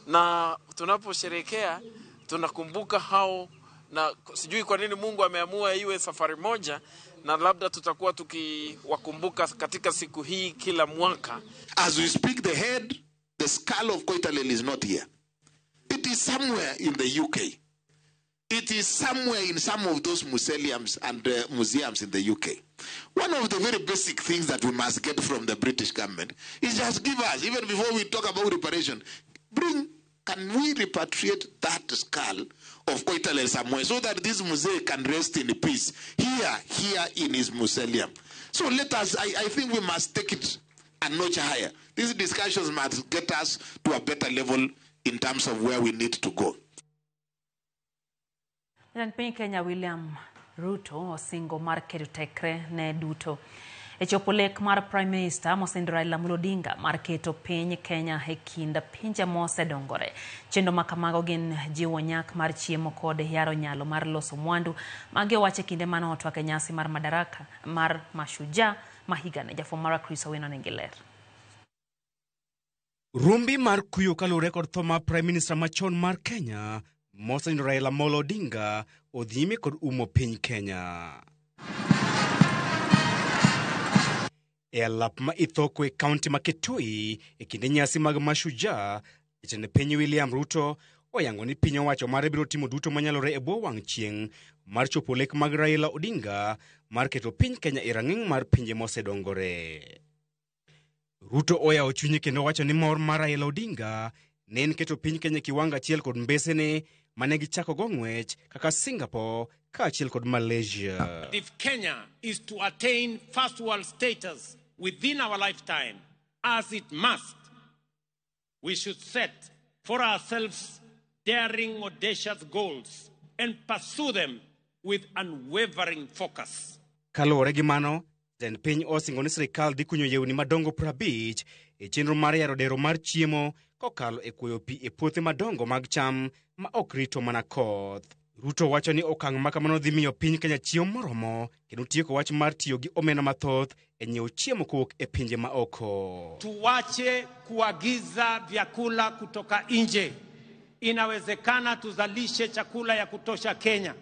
[SPEAKER 9] Na tunaposherehekea tunakumbuka hao, na sijui kwa nini Mungu ameamua iwe safari moja, na labda tutakuwa tukiwakumbuka katika siku hii kila mwaka.
[SPEAKER 10] As we speak, the head, the skull of Koitalel is not here. It is somewhere in the UK. It is somewhere in some of those mausoleums and museums in the UK. One of the very basic things that we must get from the British government is just give us, even before we talk about reparation, can we repatriate that skull of Koitalel somewhere so that this museum can rest in peace here in his mausoleum. So let us, I think we must take it a notch higher. These discussions must get us to a better level in terms of where we need to go.
[SPEAKER 1] Jatend piny Kenya William Ruto osingo mar keto tekre ne duto e chopo lek mar Prime Minister mosenindo Raila Amolo Odinga mar keto piny Kenya e kind pinje mosedongore. Chenro ma kamago gin jiwo nyak mar chiemo kod yaro nyalo mar loso mwandu. Magi owacho e kinde mane otwak e nyasi mar Madaraka mar Mashujaa ma higani. Jafwambo marwa Chris Owino nigi ler.
[SPEAKER 11] Rumbi mar kuyo kaluwore kod tho mar Prime Minister machon mar Kenya mosenindo Raila Amolo Odinga odhi nyime kod umo piny Kenya. E alap ma Ithoku e kaunti ma Kitui e kinde nyasi mag Mashujaa, jatend piny William Ruto oyango ni piny owacho mare biro timo duto manyalore e bwo wang' chieng' mar chopo lek mag Raila Odinga mar keto piny Kenya e rang'iny mar pinje mosedongore. Ruto oyawo chunye kendo wacho ni mor mar Raila Odinga ne en keto piny Kenya e kiwango achiel kod mbesene mane gichako go ng'wech kaka Singapore kaachiel kod Malaysia.
[SPEAKER 12] If Kenya is to attain first world status within our lifetime, as it must, we should set for ourselves daring, audacious goals and pursue them with unwavering focus.
[SPEAKER 11] Kaluwore gi mano, jatend piny osingo ni sirikal dhi kunyo yewni madongo 50 e chenro mar yaro dero mar chiemo kokalo e kwoyo pi e puothe madongo mag cham ma ok rito mana koth. Ruto wacho ni okang' ma kamano dhi miyo piny Kenya chiemo moromo kendo tieko wach mar tiyo gi omenda mathoth e nyiewo chiemo kowuok e pinje ma oko.
[SPEAKER 12] Tuwache kuagiza vyakula kutoka nje. Inawezekana tuzalishe chakula ya kutosha Kenya.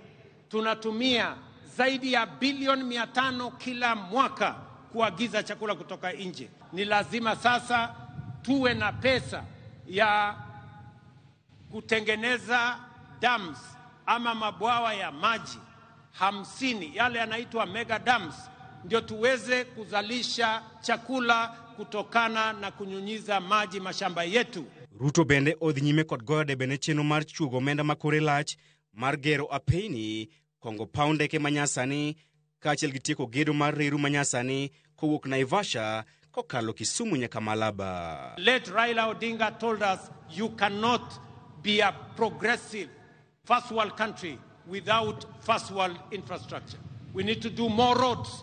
[SPEAKER 12] Tunatumia zaidi ya bilioni 500 kila mwaka kuagiza chakula kutoka nje. Ni lazima sasa tuwe na pesa ya kutengeneza dams ama mabwawa ya maji 50, yale yanaitwa mega dams, ndio tuweze kuzalisha chakula kutokana na kunyunyiza maji mashamba yetu.
[SPEAKER 11] Ruto bende odhi nyime kod goyo debe ne chenro mar chuogo omenda ma kore lach mar gero apeyni, kongo paw ndeke manyasani kaachiel gi tieko gedo mar reru manyasani kowuok Naivasha kokalo Kisumu nyaka Malaba.
[SPEAKER 12] Late Raila Odinga told us you cannot be a progressive first world country without first world infrastructure. We need to do more roads.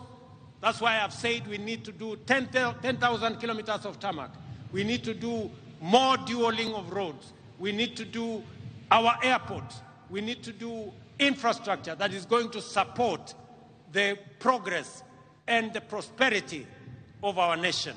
[SPEAKER 12] That's why I've said we need to do 10,000 kilometers of tarmac. We need to do more dualling of roads. We need to do our airports. We need to do infrastructure that is going to support the progress and the prosperity of our nation.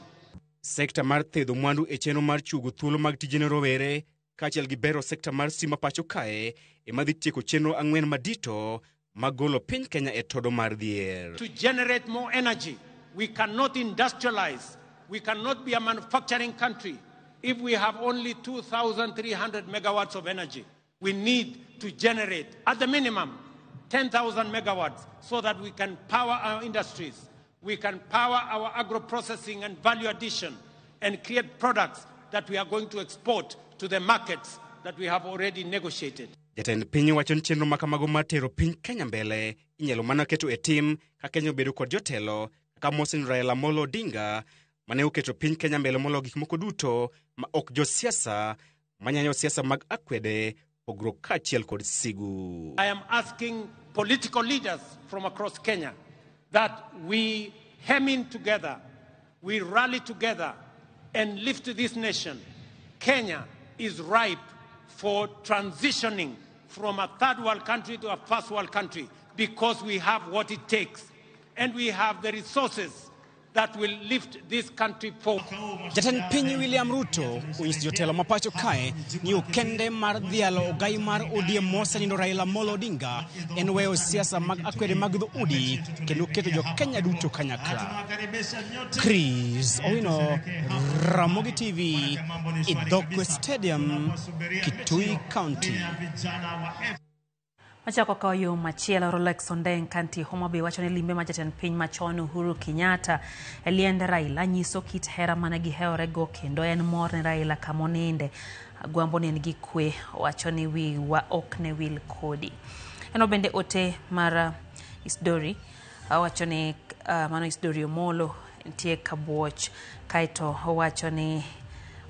[SPEAKER 11] Sekta mar thedho mwandu e chenro mar chuogo thuolo mag tije ne rowere kaachiel gi bero sekta mar stima pacho kae ema dhi tieko chenro 4 madito mag golo piny Kenya e todo mar dhier.
[SPEAKER 12] To generate more energy, we cannot industrialize, we cannot be a manufacturing country if we have only 2,300 megawatts of energy. We need to generate, at the minimum, 10,000 megawatts so that we can power our industries, we can power our agro-processing and value addition, and create products that we are going to export to the markets that we have already negotiated.
[SPEAKER 11] Jatend piny wacho ni chenro ma kamago mar tero piny Kenya mbele inyalo mana keto e tim ka Kenya obedo kod jotelo kaka Mohsen Raila Amolo Odinga mane oketo piny Kenya mbele moloyo gik moko duto ma ok josiasa manyanyo siasa mag akwede, pogruok kaachiel kod sigu.
[SPEAKER 12] I am asking political leaders from across Kenya that we hem in together, we rally together and lift this nation. Kenya is ripe for transitioning from a third world country to a first world country because we have what it takes and we have the resources that will lift this country forward.
[SPEAKER 11] Jatend piny William Ruto onyiso jotelo ma pacho kae ni okende mar dhialo ogai mar ODM mosenindo Raila Amolo Odinga en weyo siasa mag akwede mag dhoudi kendo keto jo Kenya duto kanyakla. Chris Owino, Ramogi TV, Idhokwe Stadium, Kitui County.
[SPEAKER 1] Machako kawo yo machielo, Rolex Ondeng kantie Homa Bay wacho ni limbe ma jatend piny machon Uhuru Kenyatta e liend Raila nyiso kit hera mane giheworego kendo en mor ne Raila kamoninde. Agwambo ni en gi kwe, wacho ni wiwa ok ne wil kodi. Eno bende ote mar Isdori, owacho ni mano Isdori Omolo nitie Kabuoch, kaeto owacho ni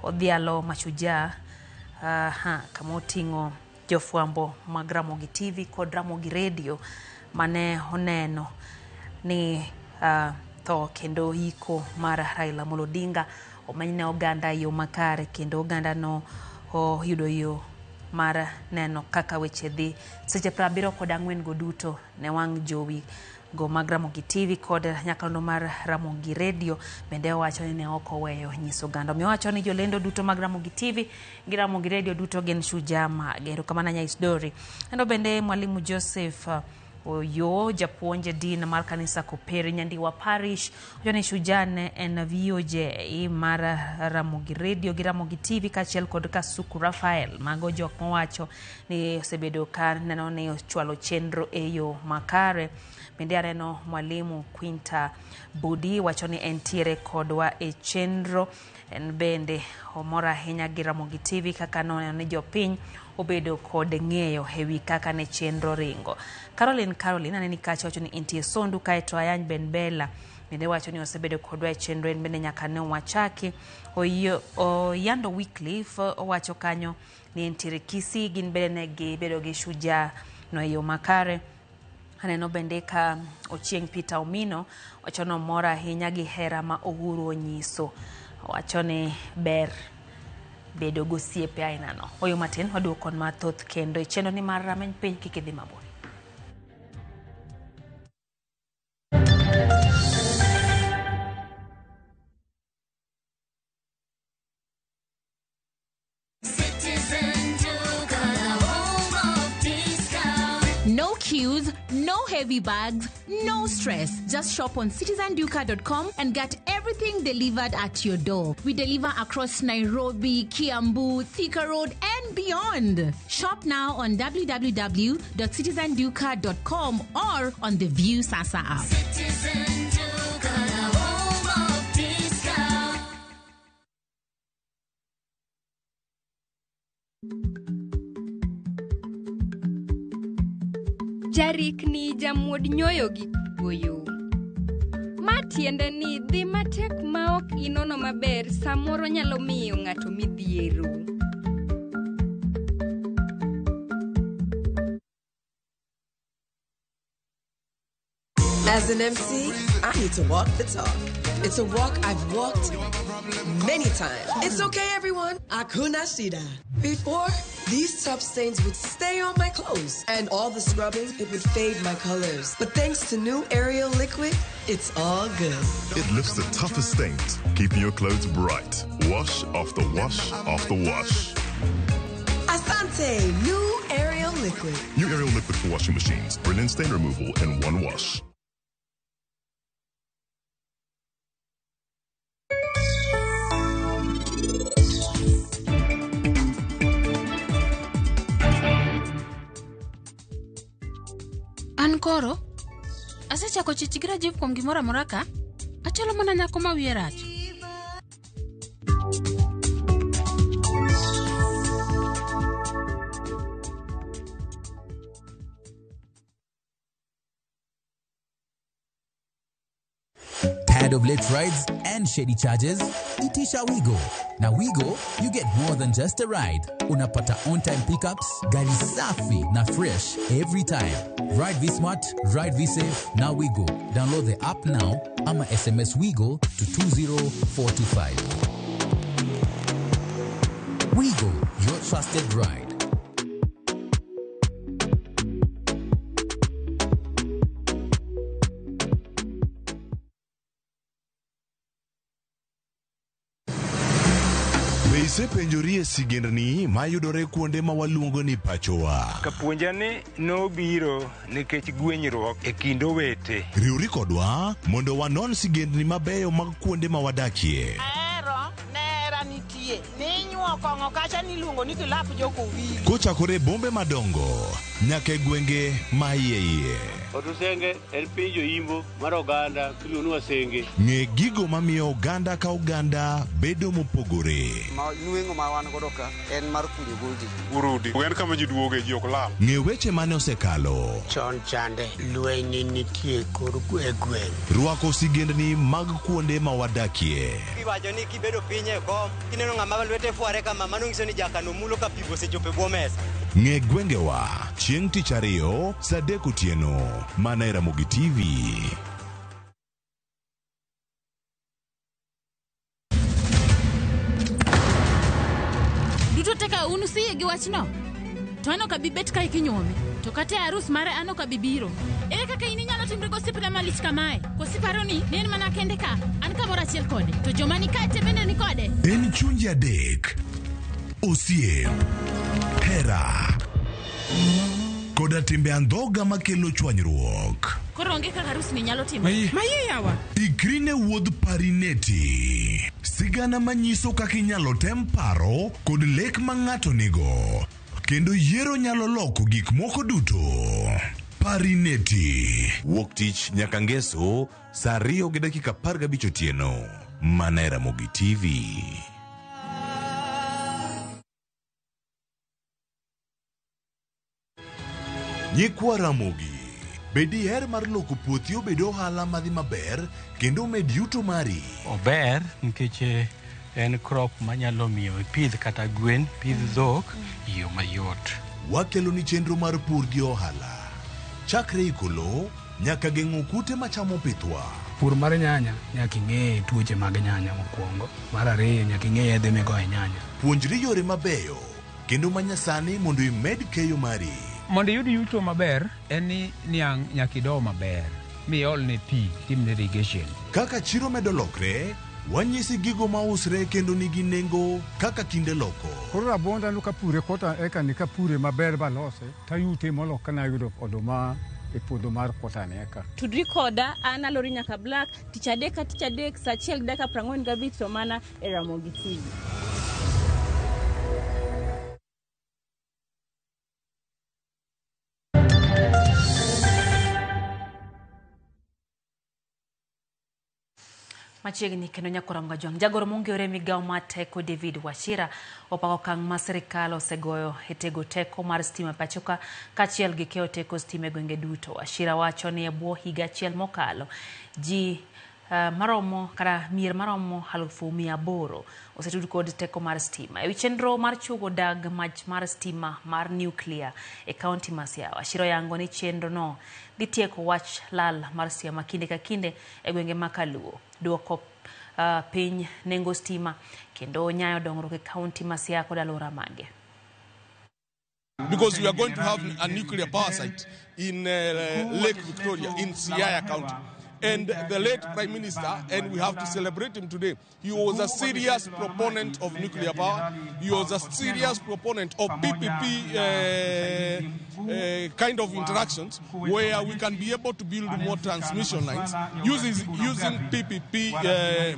[SPEAKER 1] odhialo mashujaa kama oting'o jofwambo mag Ramogi TV kod Ramogi Radio mane oneno ni tho kendo yiko mar Raila Amolo Odinga omeny ne oganda yo makare kendo oganda no oyudo yo mar neno kaka weche dhi seche 74 go duto ne wang' jowi go mag Ramogi TV kod nyakalondo mar Ramogi Radio. Bende owacho ni ne ok oweyo nyiso oganda. Omiyo owacho ni jolendo duto mag Ramogi TV gi Ramogi Radio duto gin shujaa mage. Erokamano Nyaisdori. Kendo bende Mwalimu Joseph Oyo japuonj e din mar kanisa Kopere Nyandiwa Parish wacho ni Shujaa ne en VOJ mar Ramogi Radio gi Ramogi TV kaachiel kod Kasuku Rafael. Mago jok mawacho ni osebedo ka neno ni ochwalo chenro e yo makare. Bende aneno Mwalimu Quinta Budi wacho ni entiere kodwa e chenro. En bende omor ahinya gi Ramogi TV kaka noneno ni jopiny obedo kod ng'eyo ewi kaka ne chenro ringo. Caroline aneni kacha wacho ni entie Sondu, kaeto Ayany Ben Bella bende wacho ni osebedo kodwa e chenro, en bende nyaka ne wachaki. Oyando Wycliffe owacho kanyo ni entiere Kisii, gin bende ne gibedo gi Shujaa no e yo makare. Aneno bende ka Ochieng' Peter Omino wacho ni omor ahinya gi hera ma Uhuru onyiso. Owacho ni ber bedo gosiepe aina no. Oyo matin waduoko kon mathoth kendo e chenro ni mar rameny piny kik idhi mabor.
[SPEAKER 13] No queues, no heavy bags, no stress. Just shop on citizenduka.com and get everything delivered at your door. We deliver across Nairobi, Kiambu, Thika Road, and beyond. Shop now on www.citizenduka.com or on the View Sasa app.
[SPEAKER 14] Citizen Duka, the home of discount.
[SPEAKER 15] Jarikni jamuod nyoyo gi kuoyo. Ma tiende ni dhi matek ma ok inono maber samoro nyalo miyo ng'ato midhiero.
[SPEAKER 16] As an MC, I need to walk the talk. It's a walk I've walked many times. It's okay, everyone. Akuna Shida. Before, these tough stains would stay on my clothes, and all the scrubbing, it would fade my colors. But thanks to new Ariel liquid, it's all good.
[SPEAKER 22] It lifts the toughest stains, keeping your clothes bright. Wash after wash after wash.
[SPEAKER 16] Asante, new Ariel liquid.
[SPEAKER 22] New Ariel liquid for washing machines. Brilliant stain removal in one wash.
[SPEAKER 17] An koro asechako chich gi Rajiv kuom gimoro amora ka achalo mana nyako ma wiye rach.
[SPEAKER 18] Tired of late rides and shady charges? Itisha Wigo. Na Wigo, you get more than just a ride. Unapata on-time pickups, gari safi na fresh every time. Ride V-Smart, ride V-Safe, na Wigo. Download the app now ama SMS Wigo to 20425. Wigo, your trusted ride.
[SPEAKER 22] Be isepenjori e sigendni mayudore kuonde ma waluongo ni pachowa?
[SPEAKER 19] Kapuonja ni nobiro nikech gwenyruok e kind owete.
[SPEAKER 22] Riwri kodwa mondo wanon sigendni mabeyo mag kuonde ma wadakie.
[SPEAKER 20] Ahero nera nitie ninyuo kong'o kacha niluongo ni kilap jokowili.
[SPEAKER 22] Kochakore e bombe madongo nyaka e gwenge ma iye iye.
[SPEAKER 21] Otusenge en piny joimbo mar oganda miluongo ni Wasenge.
[SPEAKER 22] Ng'e gigo mamiyo oganda ka oganda bedo mopogore.
[SPEAKER 30] Ma nweng'o ma wan godo ka en mar kunyo goldi.
[SPEAKER 7] Urudi. En kama ji duoge ji ok lal.
[SPEAKER 22] Ng'e weche mane osekalo.
[SPEAKER 31] Chon chande lweny nitie kor e gweng'.
[SPEAKER 22] Rwako sigendni mag kuonde ma wadakie.
[SPEAKER 30] Iwacho ni kibedo piny e kom, kineno ng'ama lwete fware kama, mano nyiso ni jakano mulo ka pi osechopo e bwo mesa.
[SPEAKER 22] Ng'e gwengewa chieng' tich ariyo saa 3 otieno mana e Ramogi TV.
[SPEAKER 17] Duto te ka un usiyie gi wachno, to an ok abi bet kae kinyuome, to kata e arus mare an ok abi biro. Ere kaka in inyalo timri gosiepna malich kamae? Koso iparo ni ne en mana kende ka, an kamoro achiel kode, to joma ni kae te bende ni kode?
[SPEAKER 22] En chunje adek, osiep, hera kod Koda timbe andhoga makelo chwanyruok.
[SPEAKER 17] Koro onge kaka harus ni nyalo timo.
[SPEAKER 22] Maye yawa. Ikri ne wuodh Parineti. Sigana manyiso kaka inyalo tem paro kod lek ma ng'ato nigo. Kendo yiero nyalo loko gik moko duto. Parineti. Wuok tich nyaka ngeso saa 2:15 otieno. Mana e Ramogi TV. Nyikwa Ramogi, be diher mar loko puothi obed ohala madhi maber kendo med yuto mari?
[SPEAKER 2] Ober nikech en crop manyalo miyo ipidh kata gwen, pidh dhok e yo mayot.
[SPEAKER 22] Wakelo ni chenro mar pur gi ohala. Chakre iko lowo nyaka geng'o kute machamo pithwa.
[SPEAKER 3] Pur mar nyanya nyaka ing'e tuoche mag nyanya mokwongo. Mar ariyo nyaka ing'e yedhe migoyo e nyanya.
[SPEAKER 22] Puonjri yore mabeyo kendo manyasani mondo imed keyo mari.
[SPEAKER 4] Mondo iyud yuto maber en ni niang' nyaka ido maber miolne pi timne irrigation.
[SPEAKER 22] Kaka chiro medo lokre, wanyisi gigo mausre kendo nigi nengo kaka kinde loko.
[SPEAKER 5] Koro rabuonda no kapure kota eka ni kapure maber balose tayute molo kana yudo oduma e puodho mar kota ni eka.
[SPEAKER 30] Tudri koda an Alori Nyaka Black tich adek ka tich adek saa 1:45 to mana e Ramogi TV.
[SPEAKER 1] Machiegni kendo nyakora Mgajwang'. Jagoro mong'ere migawo mar teko David Wachira opako okang' ma sirikal osegoyo e tego teko mar stima pachoka kaachiel gi keyo teko stima e gwenge duto. Wachira wacho ni e bwo higa achiel mokalo ji maromo kata mier maromo 800,000 osetud kod teko mar stima. Ewi chenro mar chuogo dag mach mar stima mar nuclear e kaunti ma Siaya, Wachira oyango ni chenro no dhi tieko wach lal mar stima kinde ka kinde e gwenge ma Kaluo, duoko piny nengo stima kendo nyayo dongruok e kaunti ma Siaya kod alwora mage.
[SPEAKER 31] Because we are going to have a nuclear power site in Lake Victoria, in Siaya County. And the late Prime Minister, and we have to celebrate him today, he was a serious proponent of nuclear power. He was a serious proponent of PPP kind of interactions where we can be able to build more transmission lines using PPP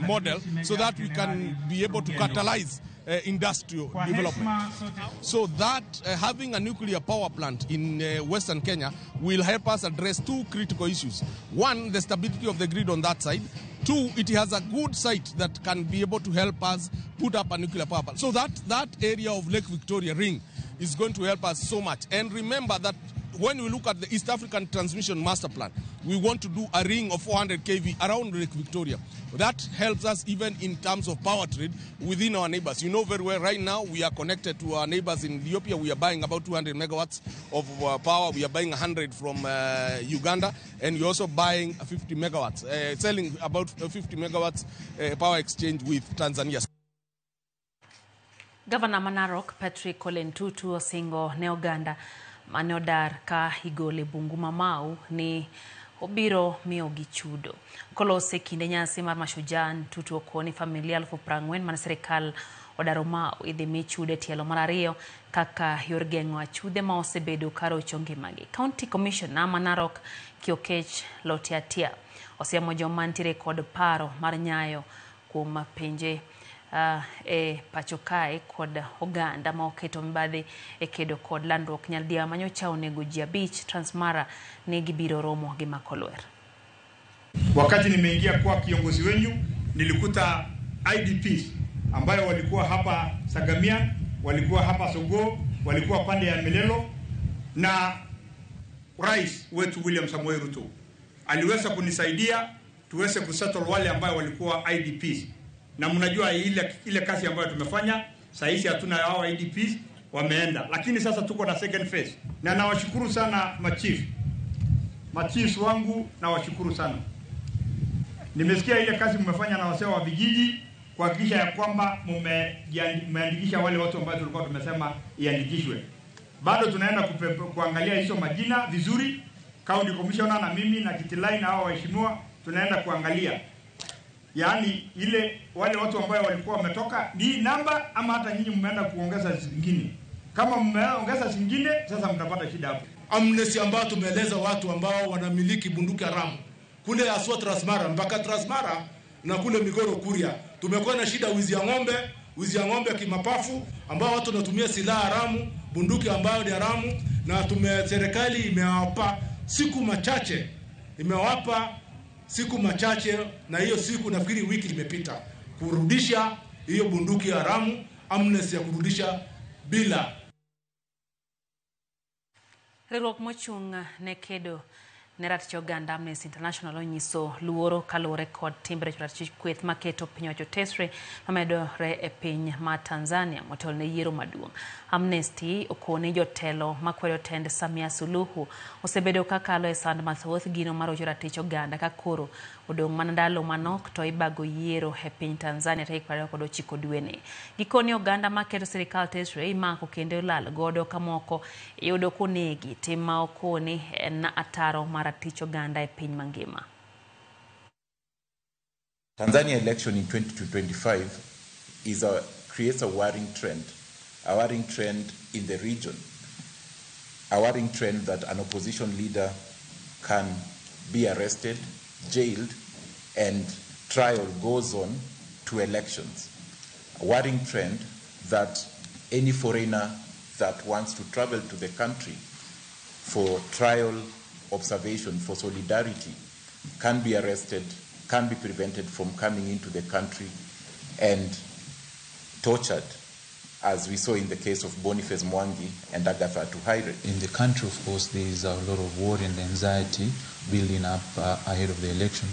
[SPEAKER 31] model so that we can be able to catalyze industrial development. So that having a nuclear power plant in Western Kenya will help us address two critical issues. One, the stability of the grid on that side. Two, it has a good site that can be able to help us put up a nuclear power plant. So that area of Lake Victoria Ring is going to help us so much. And remember that when we look at the East African Transmission Master Plan, we want to do a ring of 400 kV around Lake Victoria. That helps us even in terms of power trade within our neighbors. You know very well right now we are connected to our neighbors in Ethiopia. We are buying about 200 megawatts of power. We are buying 100 from Uganda, and we're also buying 50 megawatts, selling about 50 megawatts power exchange with Tanzania.
[SPEAKER 1] Governor ma Narok Patrick Ole Ntutu osingo ne oganda mane odar ka igole bungu ma Mau ni obiro miyogi chudo. Kolose kinde nyasi mar Mashujaa, Ntutu okoni familia 40,000 mane sirikal odaro Mau idhi mi chudo e tielo mar ariyo kaka yor geng'o achudhe ma osebedo karocho ngimagi. County Commissioner ma Narok Kiokech Lotiatia osiemo joma ntiere kod paro mar nyayo kuom pinje e pacho kae kod oganda ma oketo mibadhi e kedo kod landruok nyaldiema manyocha onego ji 5 Transmara ne gibiro romo gi Makolwer.
[SPEAKER 6] Wakati nimeingia kuwa kiongozi wenyu nilikuta IDPs ambayo walikuwa hapa Sagamia, walikuwa hapa Sogo, walikuwa pande ya Melelo, na rais wetu William Samoei Ruto aliweza kunisaidia tuweze kusettle wale ambayo walikuwa IDPs. Na mnajua ile kazi ambayo tumefanya, saa hizi hatuna hao IDPs wameenda. Lakini sasa tuko na second phase. Na nawashukuru sana machief. Machiefs wangu nawashukuru sana. Nimesikia ile kazi mmefanya na wasee wa vijiji kuhakikisha ya kwamba mmeandikisha wale watu ambao tulikuwa tumesema iandikishwe. Bado tunaenda kuangalia hizo majina vizuri. County Commissioner na mimi na Kitilai na hao waheshimiwa tunaenda kuangalia. Yaani ile wale watu ambao walikuwa wametoka ni namba ama hata nyinyi mmeenda kuongeza zingine. Kama mmeongeza zingine sasa mtapata shida hapo.
[SPEAKER 8] Amnesty ambayo tumeeleza watu ambao wanamiliki bunduki haramu kule aswa Transmara mpaka Transmara na kule Migoro Kuria, tumekuwa na shida wizi ya ng'ombe kimapafu, ambao watu wanatumia silaha haramu, bunduki ambayo ni haramu, na serikali imewapa siku machache, na hiyo siku nafikiri wiki imepita, kurudisha hiyo bunduki haramu, amnesty ya kurudisha bila.
[SPEAKER 1] Riwruok mochung' ne kedo ne ratich oganda Amnesty International onyiso luoro kaluwore kod timbe ratich kweth maketo piny owacho tesre mamedore e piny ma Tanzania motelo ne yiero maduong'. Amnesty okone jotelo makwedo tend Samia Suluhu osebedo kakalo e sand mathoth gino marocho ratich oganda ka koro odong' mana ndalo manok to ibago yiero e piny Tanzania tarik 29 dweni. Gikone oganda maketo sirikal tesre imako kendo ilal godo kamoko iyudo konegi, tim ma okoni en ataro mar ratich oganda e piny mangima.
[SPEAKER 9] Tanzania election in 2025 creates a worrying trend in the region, a worrying trend that an opposition leader can be arrested, jailed, and trial goes on to elections. A worrying trend that any foreigner that wants to travel to the country for trial observation, for solidarity, can be arrested, can be prevented from coming into the country and tortured, as we saw in the case of Boniface Mwangi and Agatha Tuhaire.
[SPEAKER 10] In the country, of course, there is a lot of worry and anxiety building up ahead of the election.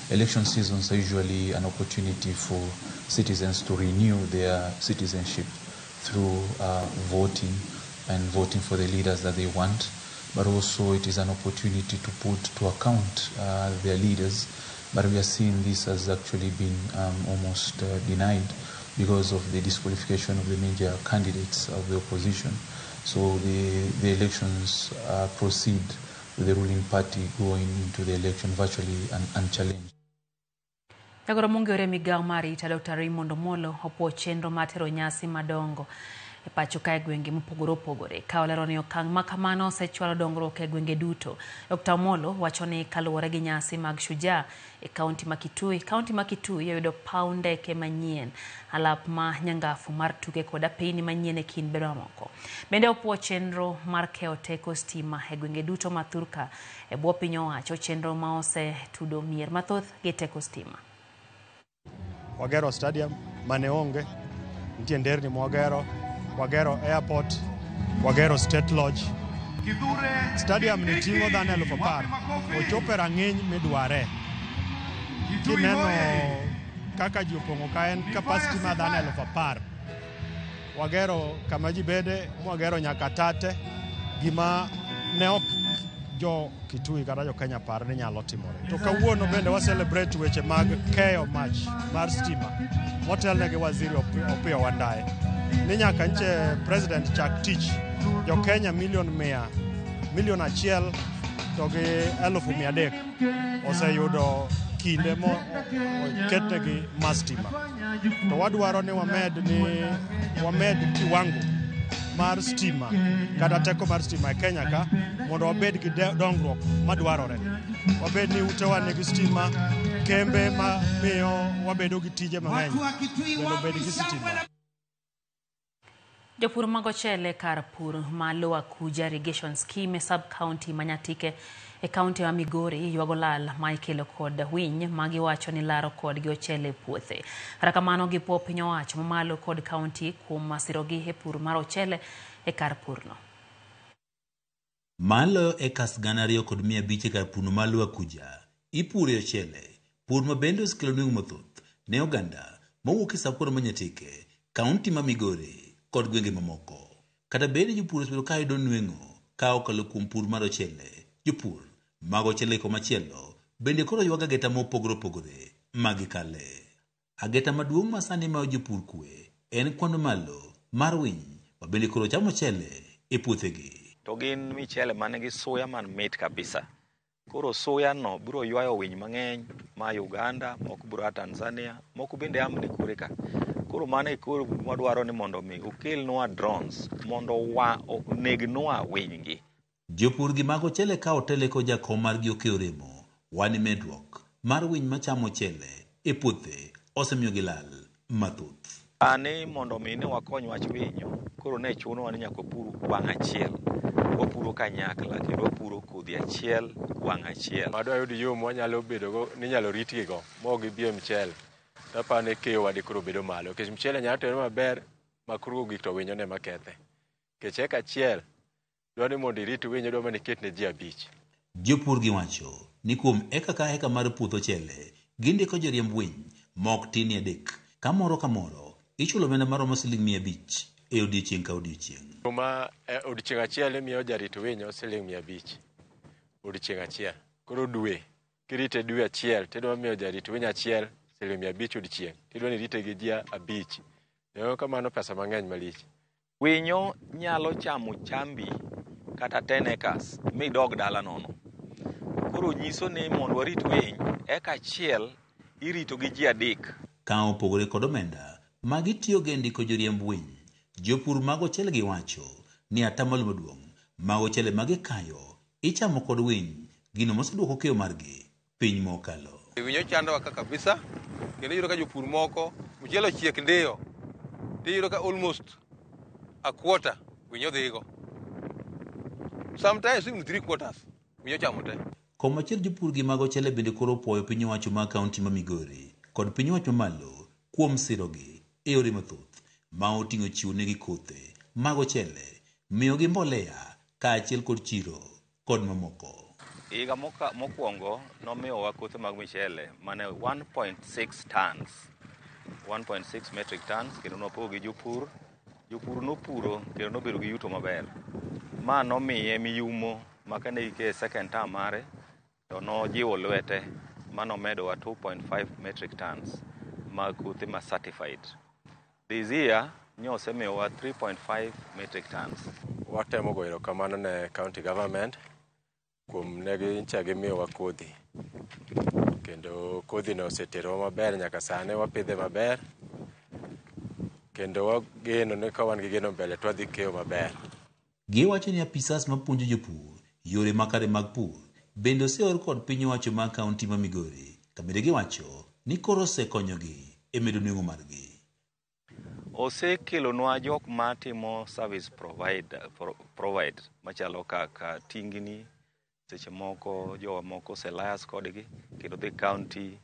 [SPEAKER 10] Election seasons are usually an opportunity for citizens to renew their citizenship through voting and voting for the leaders that they want. But also it is an opportunity to put to account their leaders. But we are seeing this as actually been almost denied because of the disqualification of the major candidates of the opposition. So the elections proceed with the ruling party going into the election virtually unchallenged.
[SPEAKER 1] Jagoro mong'ere migao mar arita Dr. Raymond Omolo opuo chenro mar tero nyasi madongo e pacho ka e gwenge mopogore opogore ka olero ni okang' ma kamano osechwalo dongruok e gwenge duto. Dr. Omolo wacho ni kaluwore gi nyasi mag Shujaa e kaunti ma Kitui, oyudo paw ndeke manyien, alap ma nyangafu mar tuke kod apini manyien e kind bedo mamoko. Bende opuo chenro mar keyo teko stima e gwenge duto ma thurka e bwo piny owacho, chenro ma osetudo mier mathoth gi teko stima.
[SPEAKER 12] Wagero stadium mane onge, nitie nderni mwagero, wagero airport, wagero state lodge. Stadium ni ting'o dhano 10,000, ochopo e rang'iny midware. Kineno kaka ji opong'o ka en capacity mar dhano 10,000. Wagero kama ji bede, mwagero nyaka tate, gima ne ok jo Kitui kata jo Kenya par ni nyalo timore. To kawuono bende wa celebrate weche mag keyo mach mar stima motelne gi waziri Opiyo Wandayi. Ni nyaka nche president chak tich jo Kenya 1,100,000 1,300,000 oseyudo kinde mo oketnegi mar stima. To wadwaro ni wamed kiwango mar stima kata teko mar stima e Kenya ka mondo wabed gi dongruok madwarore. Wabed ni utewa nigi stima, kembe ma miyo wabedo gi tije mang'eny bende obed gi stima.
[SPEAKER 1] Jopur mag ochele kar pur ma Lower Kuja Irrigation Scheme e sub-county ma Nyatike e kaunti ma Migori ywago lal ma ikelo kod winy ma giwacho ni laro kodgi ochele e puothe. Kata kamano gipuo piny owacho mamalo kod kaunti kuom sirogi e pur mar ochele e kar purno.
[SPEAKER 23] Maloyo ekas 2,500 e kar purno ma Lower Kuja ipure ochele, pur ma bende osekelo nweng'o mathoth ne oganda mowuok e sub-county ma Nyatike, kaunti ma Migori kod gwenge mamoko. Kata bende jopur osebedo ka yudo nweng'o ka okalo kuom pur mar ochele, jopur mag ochele komachielo bende koro ywago ageta mopogore opogore ma gikale. Ageta maduong' ma sani mayo jopur kwe en kwan malo mar winy ma bende koro chamo ochele e puothegi.
[SPEAKER 24] To gin michele manigi suya man mit kabisa. Koro suya no biro ywayo winy mang'eny ma Uganda, moko biro a Tanzania, moko bende amni kure ka. Koro mano e koro wadwaro ni mondo mi okelnwa drones mondo wa onegnwa winy gi.
[SPEAKER 23] Jopur gi mag ochele ka otele ko jakom margi Okeyo Remo wani medruok mar winy machamo ochele e puothe osemiyo gilal mathoth.
[SPEAKER 24] Sani mondo mi ne wakony wach winyo, koro ne chunowa ni nyaka wapur wang' achiel. Wapuro kanyakla kendo wapuro kodhi achiel wang' achiel.
[SPEAKER 11] Wadwa yudo yo mwanyalo bedogo ninyalo ritgigo ma ok gibi e mchele. To aparo ni keyo wa dikoro bedo malo nikech mchele nyalo timore maber ma koro ogik to winyo ne kethe. Nikech eka achiel dwa ni mondo irit winyo dwa mana iket ne ji 5.
[SPEAKER 23] Jopur giwacho ni kuom eka ka eka mar puoth ochele gindiko joriemb winy mok tin ni 3 ka moro ka moro ichulo omenda maromo siling 500 e odiechieng' ka odiechieng'.
[SPEAKER 11] Ma odiechieng' achiel imiyo jarit winyo siling 500 odiechieng' achiel. Koro dwe kirite dwe achiel tidwa miyo jarit winyo achiel siling 500 odiechieng'. Tidwa ni irite gi ji 5. Yo kamano pesa mang'eny malich.
[SPEAKER 24] Winyo nyalo chamo chambi kata 10 acres midog dala nono. Koro nyiso ni mondo warit winy, eka achiel irito gi ji 3.
[SPEAKER 23] Ka opogore kod omenda ma gitiyogo e ndiko joriemb winy, jopur mag ochele giwacho ni atamalo maduong' mag ochele ma gikayo ichamo kod winy, gino moseduoko keyo margi piny mokalo.
[SPEAKER 13] Winyo chandowa ka kabisa, kendo iyudo ka jopur moko mchele ochiek ndiyo, tiyudo ka almost a quarter winyo dhigo. Sometimes even 3/4 winyo chamo te.
[SPEAKER 23] Komachielo jopur gi mag ochele bende koro opuoyo piny owacho mar kaunti ma Migori kod piny owacho mamalo kuom sirogi e yore mathoth ma oting'o chiwo negi kothe mag ochele, miyogi mbolea kaachiel kod chiro kod mamoko.
[SPEAKER 24] Higa mokwongo nomiyowa kothe mag michele mane 1.6 tons, 1.6 metric tons, kendo nopogo gi jopur. Jopur nopuro kendo nobedo gi yuto maber. Ma nomiye miyumo ma kane gike second term mare to nojiwo lwete ma nomedowa 2.5 metric tons mag kothe ma certified. This year nyosemiyowa 3.5 metric tons.
[SPEAKER 11] Watemo goyo erokamano ne county government kuom ne gincha gimiyowa kodhi. Kendo kodhi no oseterowa maber nyaka sani wapidhe maber. Kendo wageno ni ka wan gi geno mbele to wadhi keyo maber.
[SPEAKER 23] Giwacho ni apisas mapuonjo jopur yore makare mag pur bende oseor kod piny owacho mar kaunti ma Migori, kabende giwacho ni koro osekonyogi e medo nweng'o margi.
[SPEAKER 24] Osekelonwa jok matimo service provide machalo kaka tingni, seche moko jowa moko oselayas kodgi kendo dhi county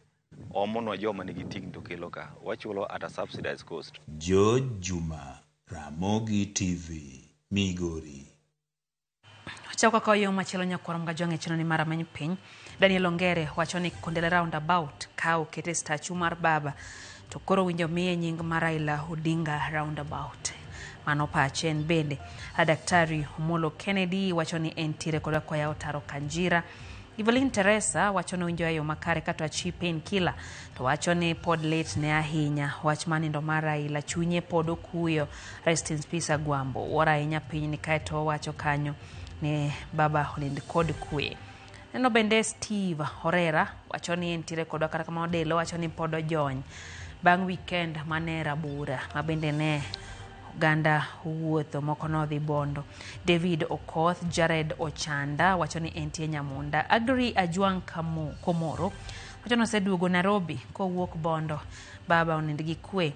[SPEAKER 24] omonwa joma nigi tingni to kelo ka wachulo at a subsidized cost.
[SPEAKER 23] George Juma, Ramogi TV, Migori.
[SPEAKER 1] Wachako kawo yo machielo nyakwar Mgajwang' e chenro ni mar Ameny Piny. Daniel Ongere wacho ni Kondele Roundabout ka okete statue mar baba to koro winjo miye nying mar Raila Odinga Roundabout. Mano pache en bende. Daktari Omolo Kennedy wacho ni entiere kod koya Otaro Kanjira. Evelyn Teresa wacho ni winjo e yo makare kata achi painkiller to wacho ni pod lit ne ahinya wach mar nindo mar Raila chunye pod okuyo. Rest in peace Agwambo. Wuoro ahinya piny ni kaeto owacho kanyo ni baba onind kod kwe. Neno bende Steve Orera wacho ni entiere kodwa kata kamano Delo wacho ni pod ojony bang' weekend mane rabura ma bende ne oganda owuotho moko nodhi Bondo. David Okoth, Jared Ochanda wacho ni entie Nyamunda. Agri Ajwang' Komoro wacho ni oseduogo Nairobi kowuok Bondo. Baba onind gi kwe.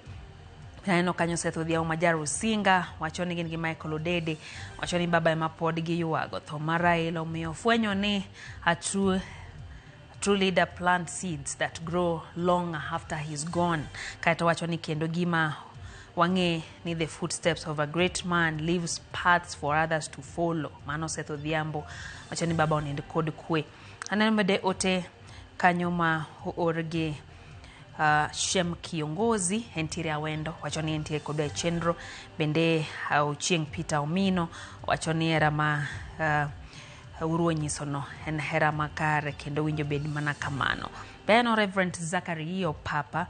[SPEAKER 1] Aneno kanyo Seth Odhiambo ma Jarusinga wacho ni gin gi Michael Odede wacho ni baba ema pod giywago. Tho mar Raila omiyo fwenyo ni a true leader plant seeds that grow long after he's gone. Kaeto wacho ni kendo gima wang'e ni the footsteps of a great man leaves paths for others to follow. Mano Seth Odhiambo wacho ni baba onind kod kwe. Aneno bende ote kanyo ma oorgi Shem Kiongozi entiere Awendo wacho ni entie kodwa e chenro. Bende Ochieng' Peter Omino wacho ni hera ma Uruo nyisono en hera makare kendo winjo bed mana kamano. Beno Reverend Zachary Opapa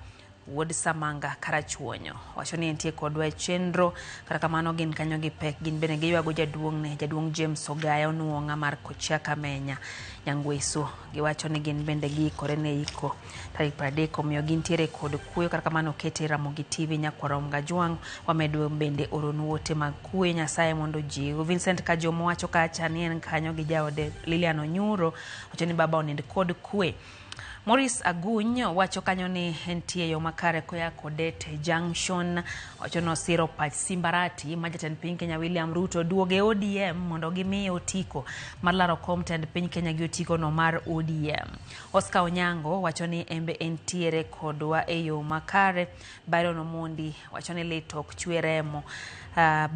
[SPEAKER 1] Wuod Samanga Karachuonyo wacho ni entie kodwa e chenro. Kata kamano gin kanyo gi pek, gin bende giywago jaduong'ne, jaduong' James Ogaya Onuong'a mar Kochia Kamenya Nyangweso. Giwacho ni gin bende giikore ne iko tarik 30, omiyo gintiere kod kuyo. Kata kamano okete Ramogi TV Nyakwar Gajwang' wamedo bende oronu ote mag kuyo, Nyasaye mondo ojiw. Vincent Kajomo wacho kacha ni en kanyo gi jaode Lilian Onyuro, wacho ni baba onind kod kwe. Maurice Aguny wacho kanyo ni entie yo makare koya Kodete Junction, wacho ni osiro pach Simbarati ma jatend piny Kenya William Ruto duoge ODM mondo gimiye otiko mar laro kom tend piny Kenya gi otiko no mar ODM. Oscar Onyango wacho ni embe entiere kodwa e yo makare. Byron Omondi wacho ni lit ok chwe remo.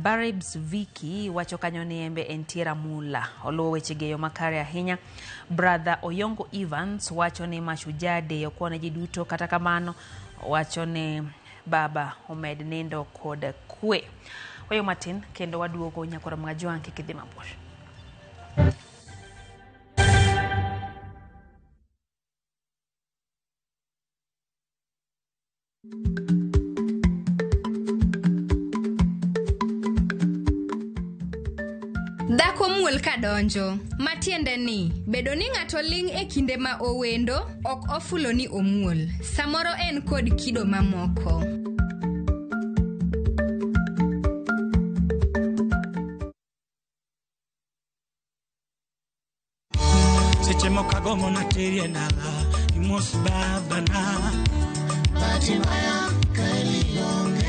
[SPEAKER 1] Baribs Vicky wacho kanyo ni embe entie Ramula, oluwo weche gi e yo makare ahinya. Brother Oyongo Evans wacho ni Mashujaa Day okwane ji duto, kata kamano wacho ni baba omed nindo kod kwe. Wayo matin kendo waduogo Nyakwar Mgajwang' kik idhi mabor.
[SPEAKER 14] Dhako muol kadonjo, matiende ni bedo ni ng'ato ling' e kinde ma owendo ok ofulo ni omuol. Samoro en kod kido mamoko.
[SPEAKER 15] Seche moko agombo nateri e dala imos babana. Bahati mbaya kaeli onge.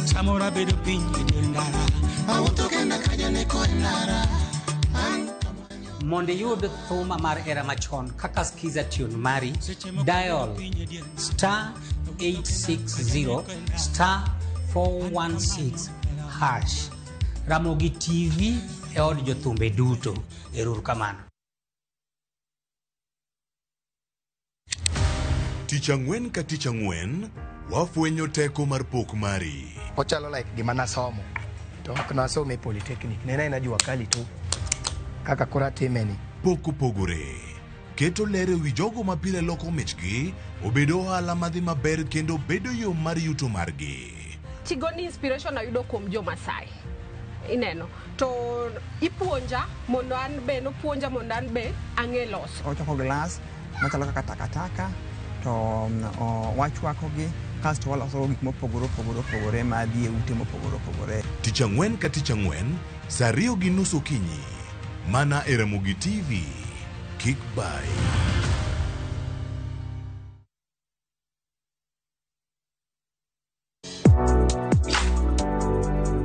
[SPEAKER 15] Samoro abedo piny e dier ndara. Awuotho kenda ka janeko e ndara.
[SPEAKER 16] Mondo iyud thuma mar era machon kaka Skiza tune mari, dial star 860 star 416 hash. Ramogi TV e od jothumbe duto. Ero kamano.
[SPEAKER 22] Tich ang'wen ka tich ang'wen, wafwenyo teko mar pok mari.
[SPEAKER 18] Ochalo like gima nasomo to ok nasome e polytechnic, ne en aena jua kali tu kaka koro atime ni.
[SPEAKER 22] Pok opogore. Keto ler e wi jogo ma pile loko michgi obedo ohala madhi maber kendo bedo yo mar yuto margi.
[SPEAKER 19] Tigoni inspiration ayudo kuom jo Masai. Ineno to ipuonja mondo an be nopuonja mondo an be ang'e loso.
[SPEAKER 20] Ochoko glass machalo kaka takataka to wachwakogi kasto waloso gik mopogore opogore opogore madhi e ute mopogore opogore.
[SPEAKER 22] Tich ang'wen ka tich ang'wen, saa 2:30 okinyi. Mana e Ramogi TV. Kik bai.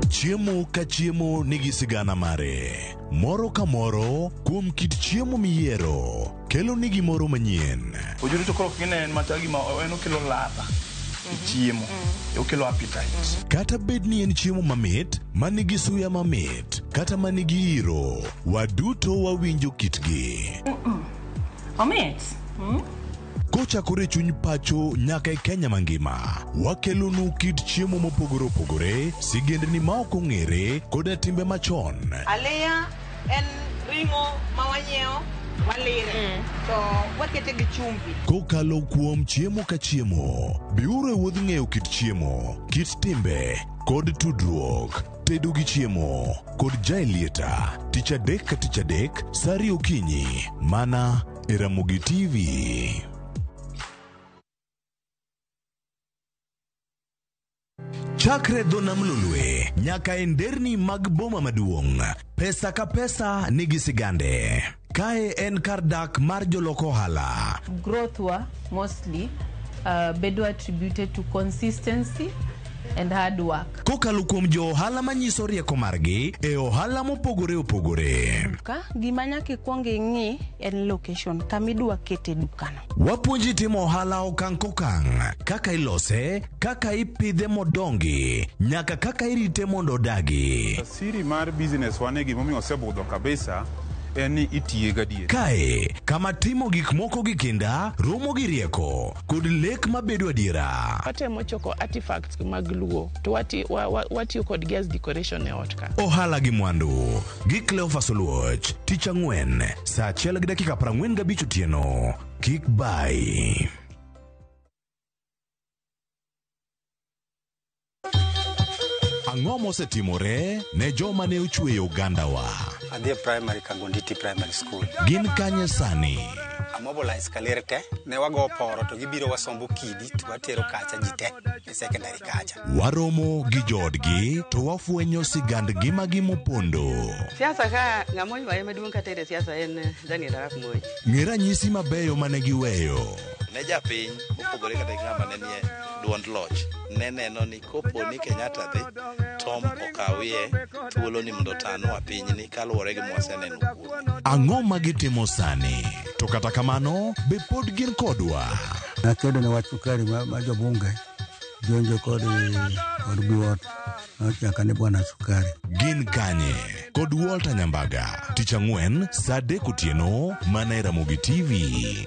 [SPEAKER 22] Chiemo ka chiemo nigi sigana mare. Moro ka moro kuom kit chiemo miyiero kelo ni gimoro manyien.
[SPEAKER 25] Ojuri to koro kine en machal gima en okelo ladha e chiemo, okelo appetite.
[SPEAKER 22] Kata bed ni en chiemo mamit, manigi suya mamit, kata manigi iro, waduto wawinjo kitgi.
[SPEAKER 30] Omit.
[SPEAKER 22] Kochakore chuny pacho nyaka e Kenya mangima, wakelonu kit chiemo mopogore opogore, sigendni ma ok ong'ere, koda timbe machon.
[SPEAKER 26] Aliya en ring'o ma wanyiewo walire to wakete gi chumbi.
[SPEAKER 22] Kokalo kuom chiemo ka chiemo, biuru e wuodh ng'eyo kit chiemo, kit timbe, kod tudruok. Tedo gi chiemo kod Jaelieta, tich adek ka tich adek, saa 2 okinyi, mana e Ramogi TV. Chakre dho nam Lolwe nyaka e nderni mag boma maduong', pesa ka pesa nigi sigande. Kae en kar dak mar jolok ohala.
[SPEAKER 27] Growth wa mostly bedo attributed to consistency and hard work.
[SPEAKER 22] Kokalo kuom jo ohala manyiso rieko margi e ohala mopogore opogore.
[SPEAKER 28] Duka, gima nyaka ikwong ing'i en location kama idwa kete dukano.
[SPEAKER 22] Wapuonji timo ohala okang' kokang', kaka ilose, kaka ipidhe modongi, nyaka kaka irite mondo odagi.
[SPEAKER 29] Siri mar business wane gimomiyo osebudho kabisa en ni itiye gadier.
[SPEAKER 22] Kae, kama timo gik moko gi kinda, romo gi rieko, kod lek mabedo adiera.
[SPEAKER 32] Watemo choko artifacts mag Luo to watiyo kodgi as decoration e ot ka.
[SPEAKER 22] Ohala gi mwandu gi Cleophas Oluoch, tich ang'wen, saa 1:45 otieno. Kik bai. Ang'o mosetimore ne joma ne ochweyo ogandawa?
[SPEAKER 2] Adhi e primary Kagonditi Primary School.
[SPEAKER 22] Gin kanye sani?
[SPEAKER 2] Amobilize kaler te, ne wago poro to gibiro wasombo kidi to watero kacha ji te e secondary kacha.
[SPEAKER 22] Waromo gi joodgi to wafwenyo sigand ngimagi mopondo.
[SPEAKER 3] Siasa ka ng'ama oywaye maduong' katere siasa en Daniel Arap Moi.
[SPEAKER 22] Ng'e ranyisi mabeyo mane giweyo.
[SPEAKER 4] Ne japiny mopogore kata gi ng'ama ne nie duond loch ne neno ni kopo ni Kenyatta dhi Tom okawie thuolo ni mondo otanwa pinyni kaluwore gi mwaseneno kuome.
[SPEAKER 22] Ang'o ma gitimo sani? To kata kamano, be pod gin kodwa?
[SPEAKER 5] Nakedo ne wach sukari ma jobunge jonjo kod Biwott nochaka ni bwana sukari.
[SPEAKER 22] Gin kanye? Kod Walter Nyambaga, tich ang'wen saa 3 otieno mana e Ramogi TV.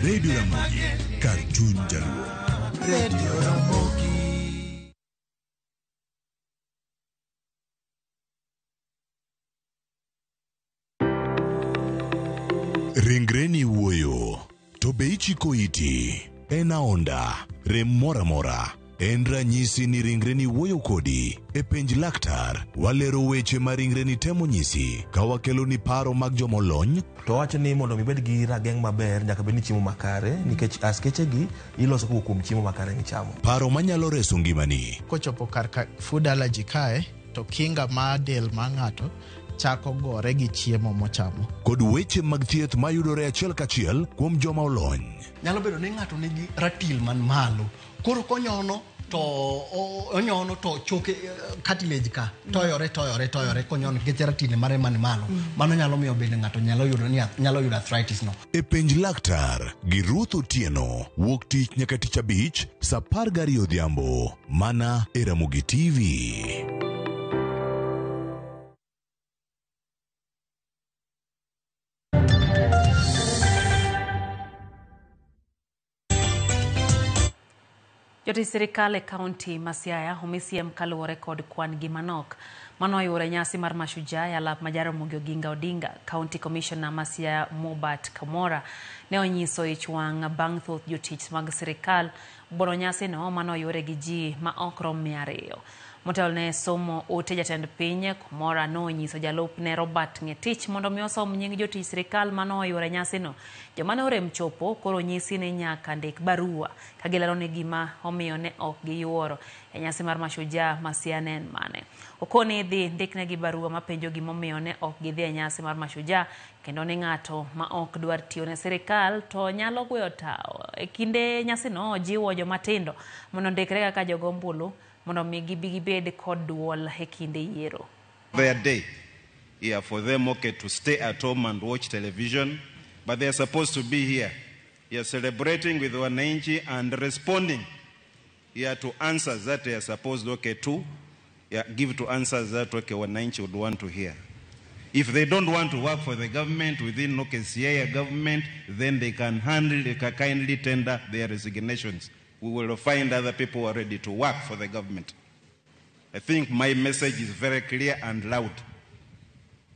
[SPEAKER 22] Radio Ramogi, kar chuny Jaluo.
[SPEAKER 15] Radio Ramogi.
[SPEAKER 22] Ringreni wuoyo, to be ichiko iti? En aonda, rem moro amora. En ranyisi ni ringreni wuoyo kodi. E penj laktar, walero weche ma ringreni temo nyisi ka wakeloni paro mag jomolony.
[SPEAKER 6] To wacho ni mondo mi ibed gi rageng' maber nyaka bed ni chiemo makare nikech askeche gi iloso kowuok kuom chiemo makare michamo.
[SPEAKER 22] Paro manyalo reso ngimani.
[SPEAKER 7] Kochopo kar ka food allergy kae to kinga mar del mar ng'ato chako gore gi chiemo mochamo.
[SPEAKER 22] Kod weche mag thieth mayudore achiel kachiel kuom joma olony.
[SPEAKER 8] Nyalo bedo ni ng'ato nigi ratil man malo. Koro konyono to onyono to choke cartilage ka toyore toyore toyore konyono nikech ratil mare man malo. Mano nyalo miyo bende ng'ato nyalo yudo ni nyalo yudo arthritis no.
[SPEAKER 22] E penj laktar gi Ruth Otieno wuok tich nyaka tich abich saa 12 odhiambo mana e Ramogi TV.
[SPEAKER 1] Jotich sirikal e kaunti ma Siaya omi siem kaluwore kod kwan gi manok. Mano oyuore nyasi mar Mashujaa e alap ma Jaramogi Oginga Odinga. County Commissioner ma Siaya Mobat Kamora ne onyiso ich wang' bang' thoth jotich mag sirikal buono nyasino mano oyuore gi ji ma ok rom 200. Motelo ne somo ote jatend piny, Komora nonyiso jalupne Robert Ngetich mondo mi osom nying jotich sirikal mano oyuore nyasino. Joma ne orem chopo koro onyisi ni nyaka ndik barua ka gilero ni gima omiyo ne ok giyuoro e nyasi mar Mashujaa ma Siaya ne en mane. Okoni idhi ndiknegi barua mapenjo gimomiyo ne ok gidhi e nyasi mar Mashujaa kendo ni ng'ato ma ok dwar tiyo ne sirikal to nyalo gweyo tawo. E kinde nyasino jiwo joma tindo mondo ondikre kaka jogo ombulu mondo mi gibi gibed kod duol e kinde yiero.
[SPEAKER 9] Their day, yeah, for them, okay, to stay at home and watch television, but they are supposed to be here, yeah, celebrating with wananchi and responding, yeah, to answers that they are supposed, okay, to, yeah, give to answers that, okay, wananchi would want to hear. If they don't want to work for the government within, okay, Siaya government, then they can handle, they can kindly tender their resignations. We will find other people who are ready to work for the government. I think my message is very clear and loud.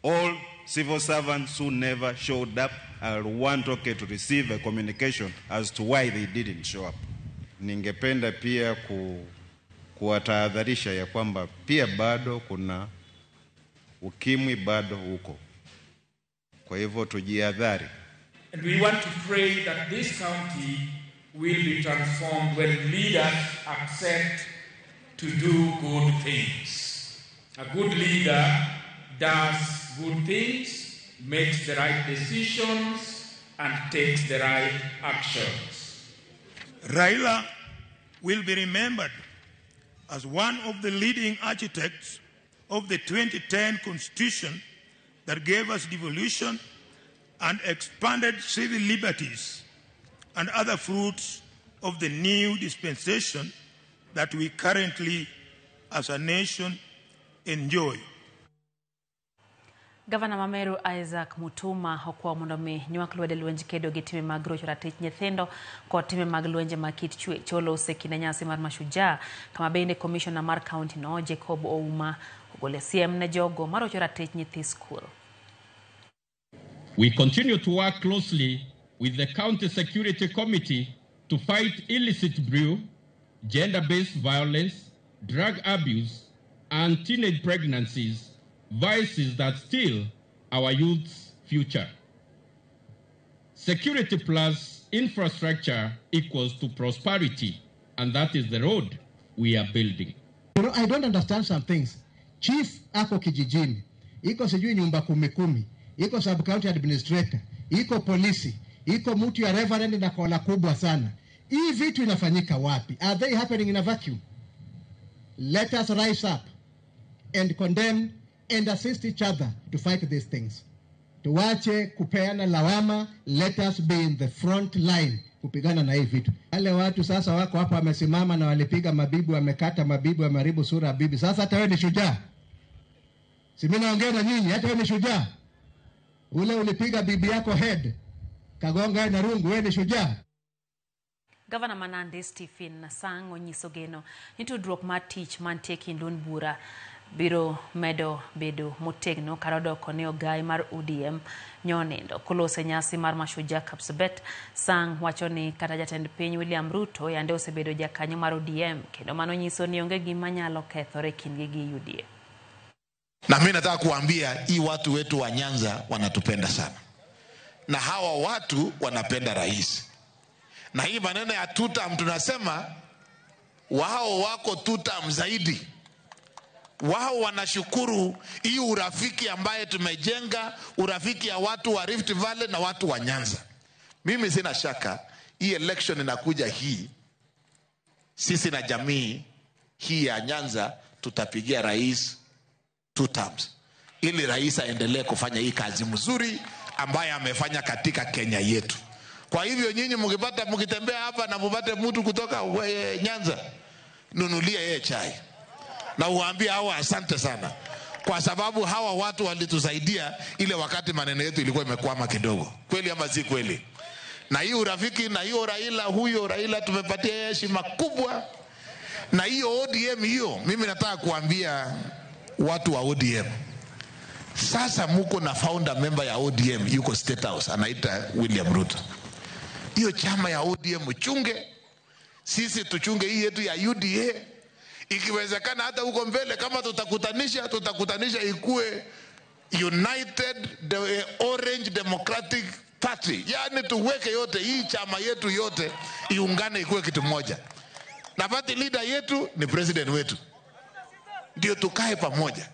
[SPEAKER 9] All civil servants who never showed up, I want, okay, to receive a communication as to why they didn't show up. Ningependa pia kuwatahadharisha ya kwamba pia bado kuna ukimwi bado huko. Kwa hivyo tujihadhari.
[SPEAKER 10] And we want to pray that this county will be transformed when leaders accept to do good things. A good leader does good things, makes the right decisions, and takes the right actions.
[SPEAKER 17] Raila
[SPEAKER 10] will be remembered as one of the leading architects of the 2010 Constitution that gave us devolution and expanded civil liberties and other fruits of the new dispensation that we currently, as a nation, enjoy.
[SPEAKER 1] Gavana ma Meru Isaac Mutuma okwayo mondo mi nywak lwedo lwenj kedo gi timbe mag rocho ratich nyithindo kod timbe mag lwenje mag kit chwech olose kinde nyasi mar Mashujaa kama bende komishona mar kaunti no Jacob Ouma ogolo siem ne jogo marocho ratich nyithi skul.
[SPEAKER 11] We continue to work closely with the County Security Committee to fight illicit brew, gender-based violence, drug abuse, and teenage pregnancies, vices that steal our youth's future. Security plus infrastructure equals to prosperity, and that is the road we are building.
[SPEAKER 12] You know, I don't understand some things. Chief ako kijijini, iko sijui nyumba kumi kumi, iko sub county administrator, iko polisi, iko mtu ya reverend na kola kubwa sana. Hii vitu inafanyika wapi? Are they happening in a vacuum? Let us rise up and condemn and assist each other to fight these things. Tuwache kupeana lawama, let us be in the front line kupigana na hii vitu. Wale watu sasa wako hapa wamesimama na walipiga mabibi, wamekata mabibi, wameharibu sura ya bibi. Sasa hata wewe ni shujaa. Si mimi naongea na nyinyi, hata wewe ni shujaa. Ule ulipiga bibi yako head, kagonga na rungu, wewe ni shujaa.
[SPEAKER 1] Gavana ma Nandi Stephen Sang onyiso geno ni tudruok mar tich mantie kind duond bura biro medo bedo motegno kar odoko ne ogai mar ODM nyonindo. Kolose nyasi mar Mashujaa Kapsabet, Sang wacho ni kata jatend piny William Ruto yande osebedo jakanyo mar ODM kendo mano nyiso ni onge gima nyalo kethore kindgi gi UDA.
[SPEAKER 13] Na mimi nataka kuambia hii watu wetu wa Nyanza wanatupenda sana, na hawa watu wanapenda rais. Na hii maneno ya tutam tunasema wao wako tutam zaidi. Wao wanashukuru hii urafiki ambaye tumejenga, urafiki ya watu wa Rift Valley na watu wa Nyanza. Mimi sina shaka hii election inakuja hii, sisi na jamii hii ya Nyanza tutapigia rais 2 terms, ili rais aendelee kufanya hii kazi mzuri ambaye amefanya katika Kenya yetu. Kwa hivyo nyinyi mkipata, mkitembea hapa na mpate mtu kutoka Nyanza, nunulia yeye chai na uambie hawa asante sana, kwa sababu hawa watu walitusaidia ile wakati maneno yetu ilikuwa imekwama kidogo. Kweli ama si kweli? Na hii urafiki na hiyo Raila, huyo Raila tumepatia heshima kubwa. Na hiyo ODM hiyo, mimi nataka kuambia watu wa ODM, sasa muko na founder member ya ODM yuko State House, anaita William Ruto. Hiyo chama ya ODM chunge, sisi tuchunge hii yetu ya UDA. Ikiwezekana hata huko mbele kama tutakutanisha, tutakutanisha ikue United the Orange Democratic Party. Yani tuweke yote hii chama yetu yote iungane ikue kitu moja. Na party leader yetu ni president wetu. Ndio tukae pamoja.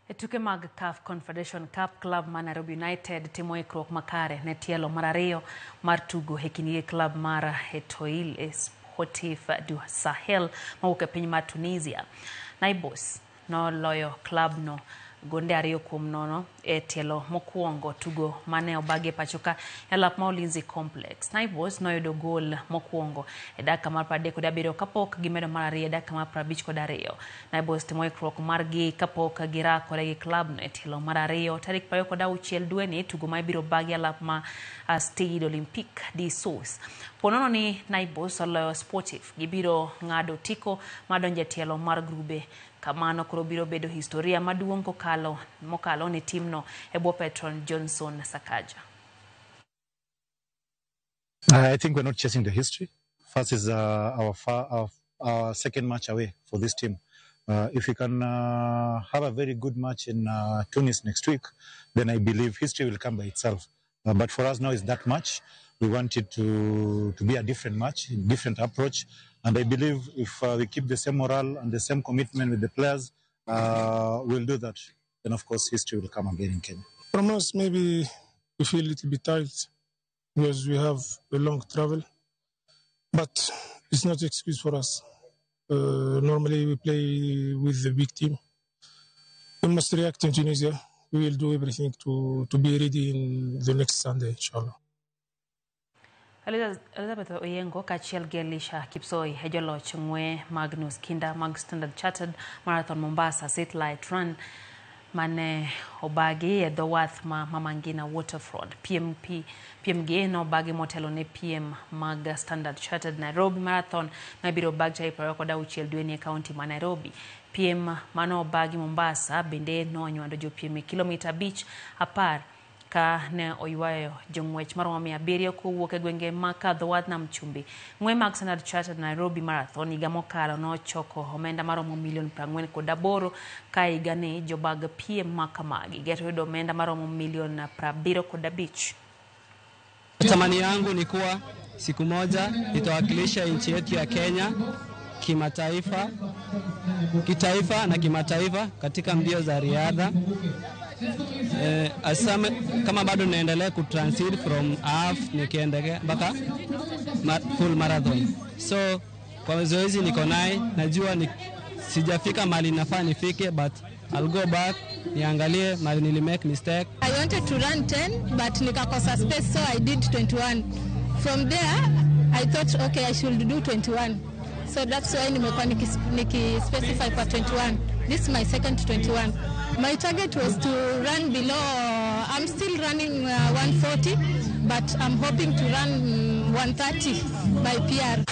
[SPEAKER 1] E tuke mag CAF Confederation Cup, club mar Nairobi United timo ikruok makare ne tielo mar ariyo mar tugo e kindgi gi club mar Etoile Sportif du Sahel mawuok e piny mar Tunisia. Naibos noloyo club no gonde 2-0 e tielo mokwongo tugo mane obagi e pachoka e lap ma Ulinzi Complex. Naibos noyudo gol mokwongo e dakika mar 37 kapok gimedo mar ariyo e dakika mar 52. Naibos timo ikruok margi kapok girakore gi klab no e tielo mar ariyo tarik 26 dweni, tugo ma ibiro bagi e lap ma Stade Olympique de Sousse. Ponono ni Naibos oloyo Sportif, gibiro ng'ado otiko madonjo e tielo mar grube. Kamano koro biro bedo historia maduong' mokalo ne timno e bwo Petron Johnson Sakaja.
[SPEAKER 14] I think we're not chasing the history. First is our second match away for this team. If we can have a very good match in Tunis next week, then I believe history will come by itself. But for us now it's that match. We want it to be a different match, different approach. And I believe if we keep the same morale and the same commitment with the players, We'll do that. Then, of course, history will come again in Kenya.
[SPEAKER 16] From us, maybe we feel a little bit tired because we have a long travel, but it's not excuse for us. Normally, we play with the big team. We must react in Tunisia. We will do everything to be ready in the next Sunday, inshallah.
[SPEAKER 1] Elizabeth Oyengo kaachiel gi Elisha Kipsoi e joloch ng'we Magnus Kinda mag Standard Chartered Marathon Mombasa Satellite Run mane obagi e dho wath ma Mama Ngina Waterfront. PM gi nobagi motelo ne PM mag Standard Chartered Nairobi Marathon mabiro bag tarik 26 dweni e kaunti ma Nairobi. PM mano obagi Mombasa bende nonywando jopiem e kilomita 5 10 ka ne oywayo jong'wech maromo 700 kowuok e gwenge ma kadho wadh nam chumbi. Ng'we mag Standard Chartered Nairobi Marathon higa mokalo nochoko omenda maromo milion 48 ka higani jobag piem ma kamagi geto yudo omenda maromo milion 75.
[SPEAKER 17] Tamani yangu ni kuwa siku moja nitawakilisha nchi yetu ya Kenya kimataifa, kitaifa na kimataifa katika mbio za riadha. Asame, kama bado naendelea kutransit from half nikiendelea mpaka full marathon. So kwa zoezi niko naye, najua sijafika mahali nafaa nifike, but I'll go back niangalie mahali nili make mistake.
[SPEAKER 18] I wanted to run 10 but nikakosa space, so I did 21. From there I thought okay, I should do 21. So that's why nimekuwa niki specify for 21. This is my second 21. My target was to run below, I'm still running 140, but I'm hoping to run 130 by PR.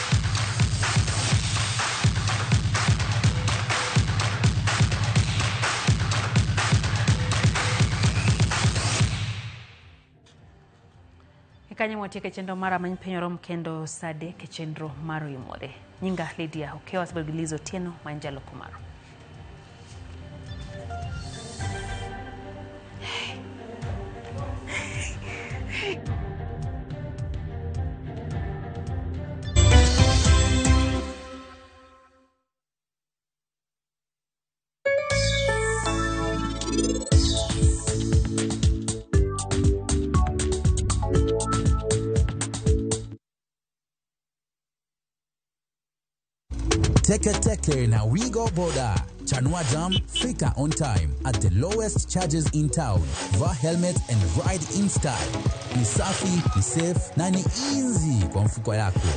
[SPEAKER 1] Kanyo mwatieke chenro mara many piny orom kendo saa 3 e chenro mar Oyimore. Nyinga Lydia Okewa, asebedo gi Liz Otieno ma en jaloko maro.
[SPEAKER 19] Teke Teke na Wigo Boda. Chanua Jam, fika on time at the lowest charges in town. Vaa helmet and ride in style. Ni safi, ni safe na ni easy kwa mfuko yako.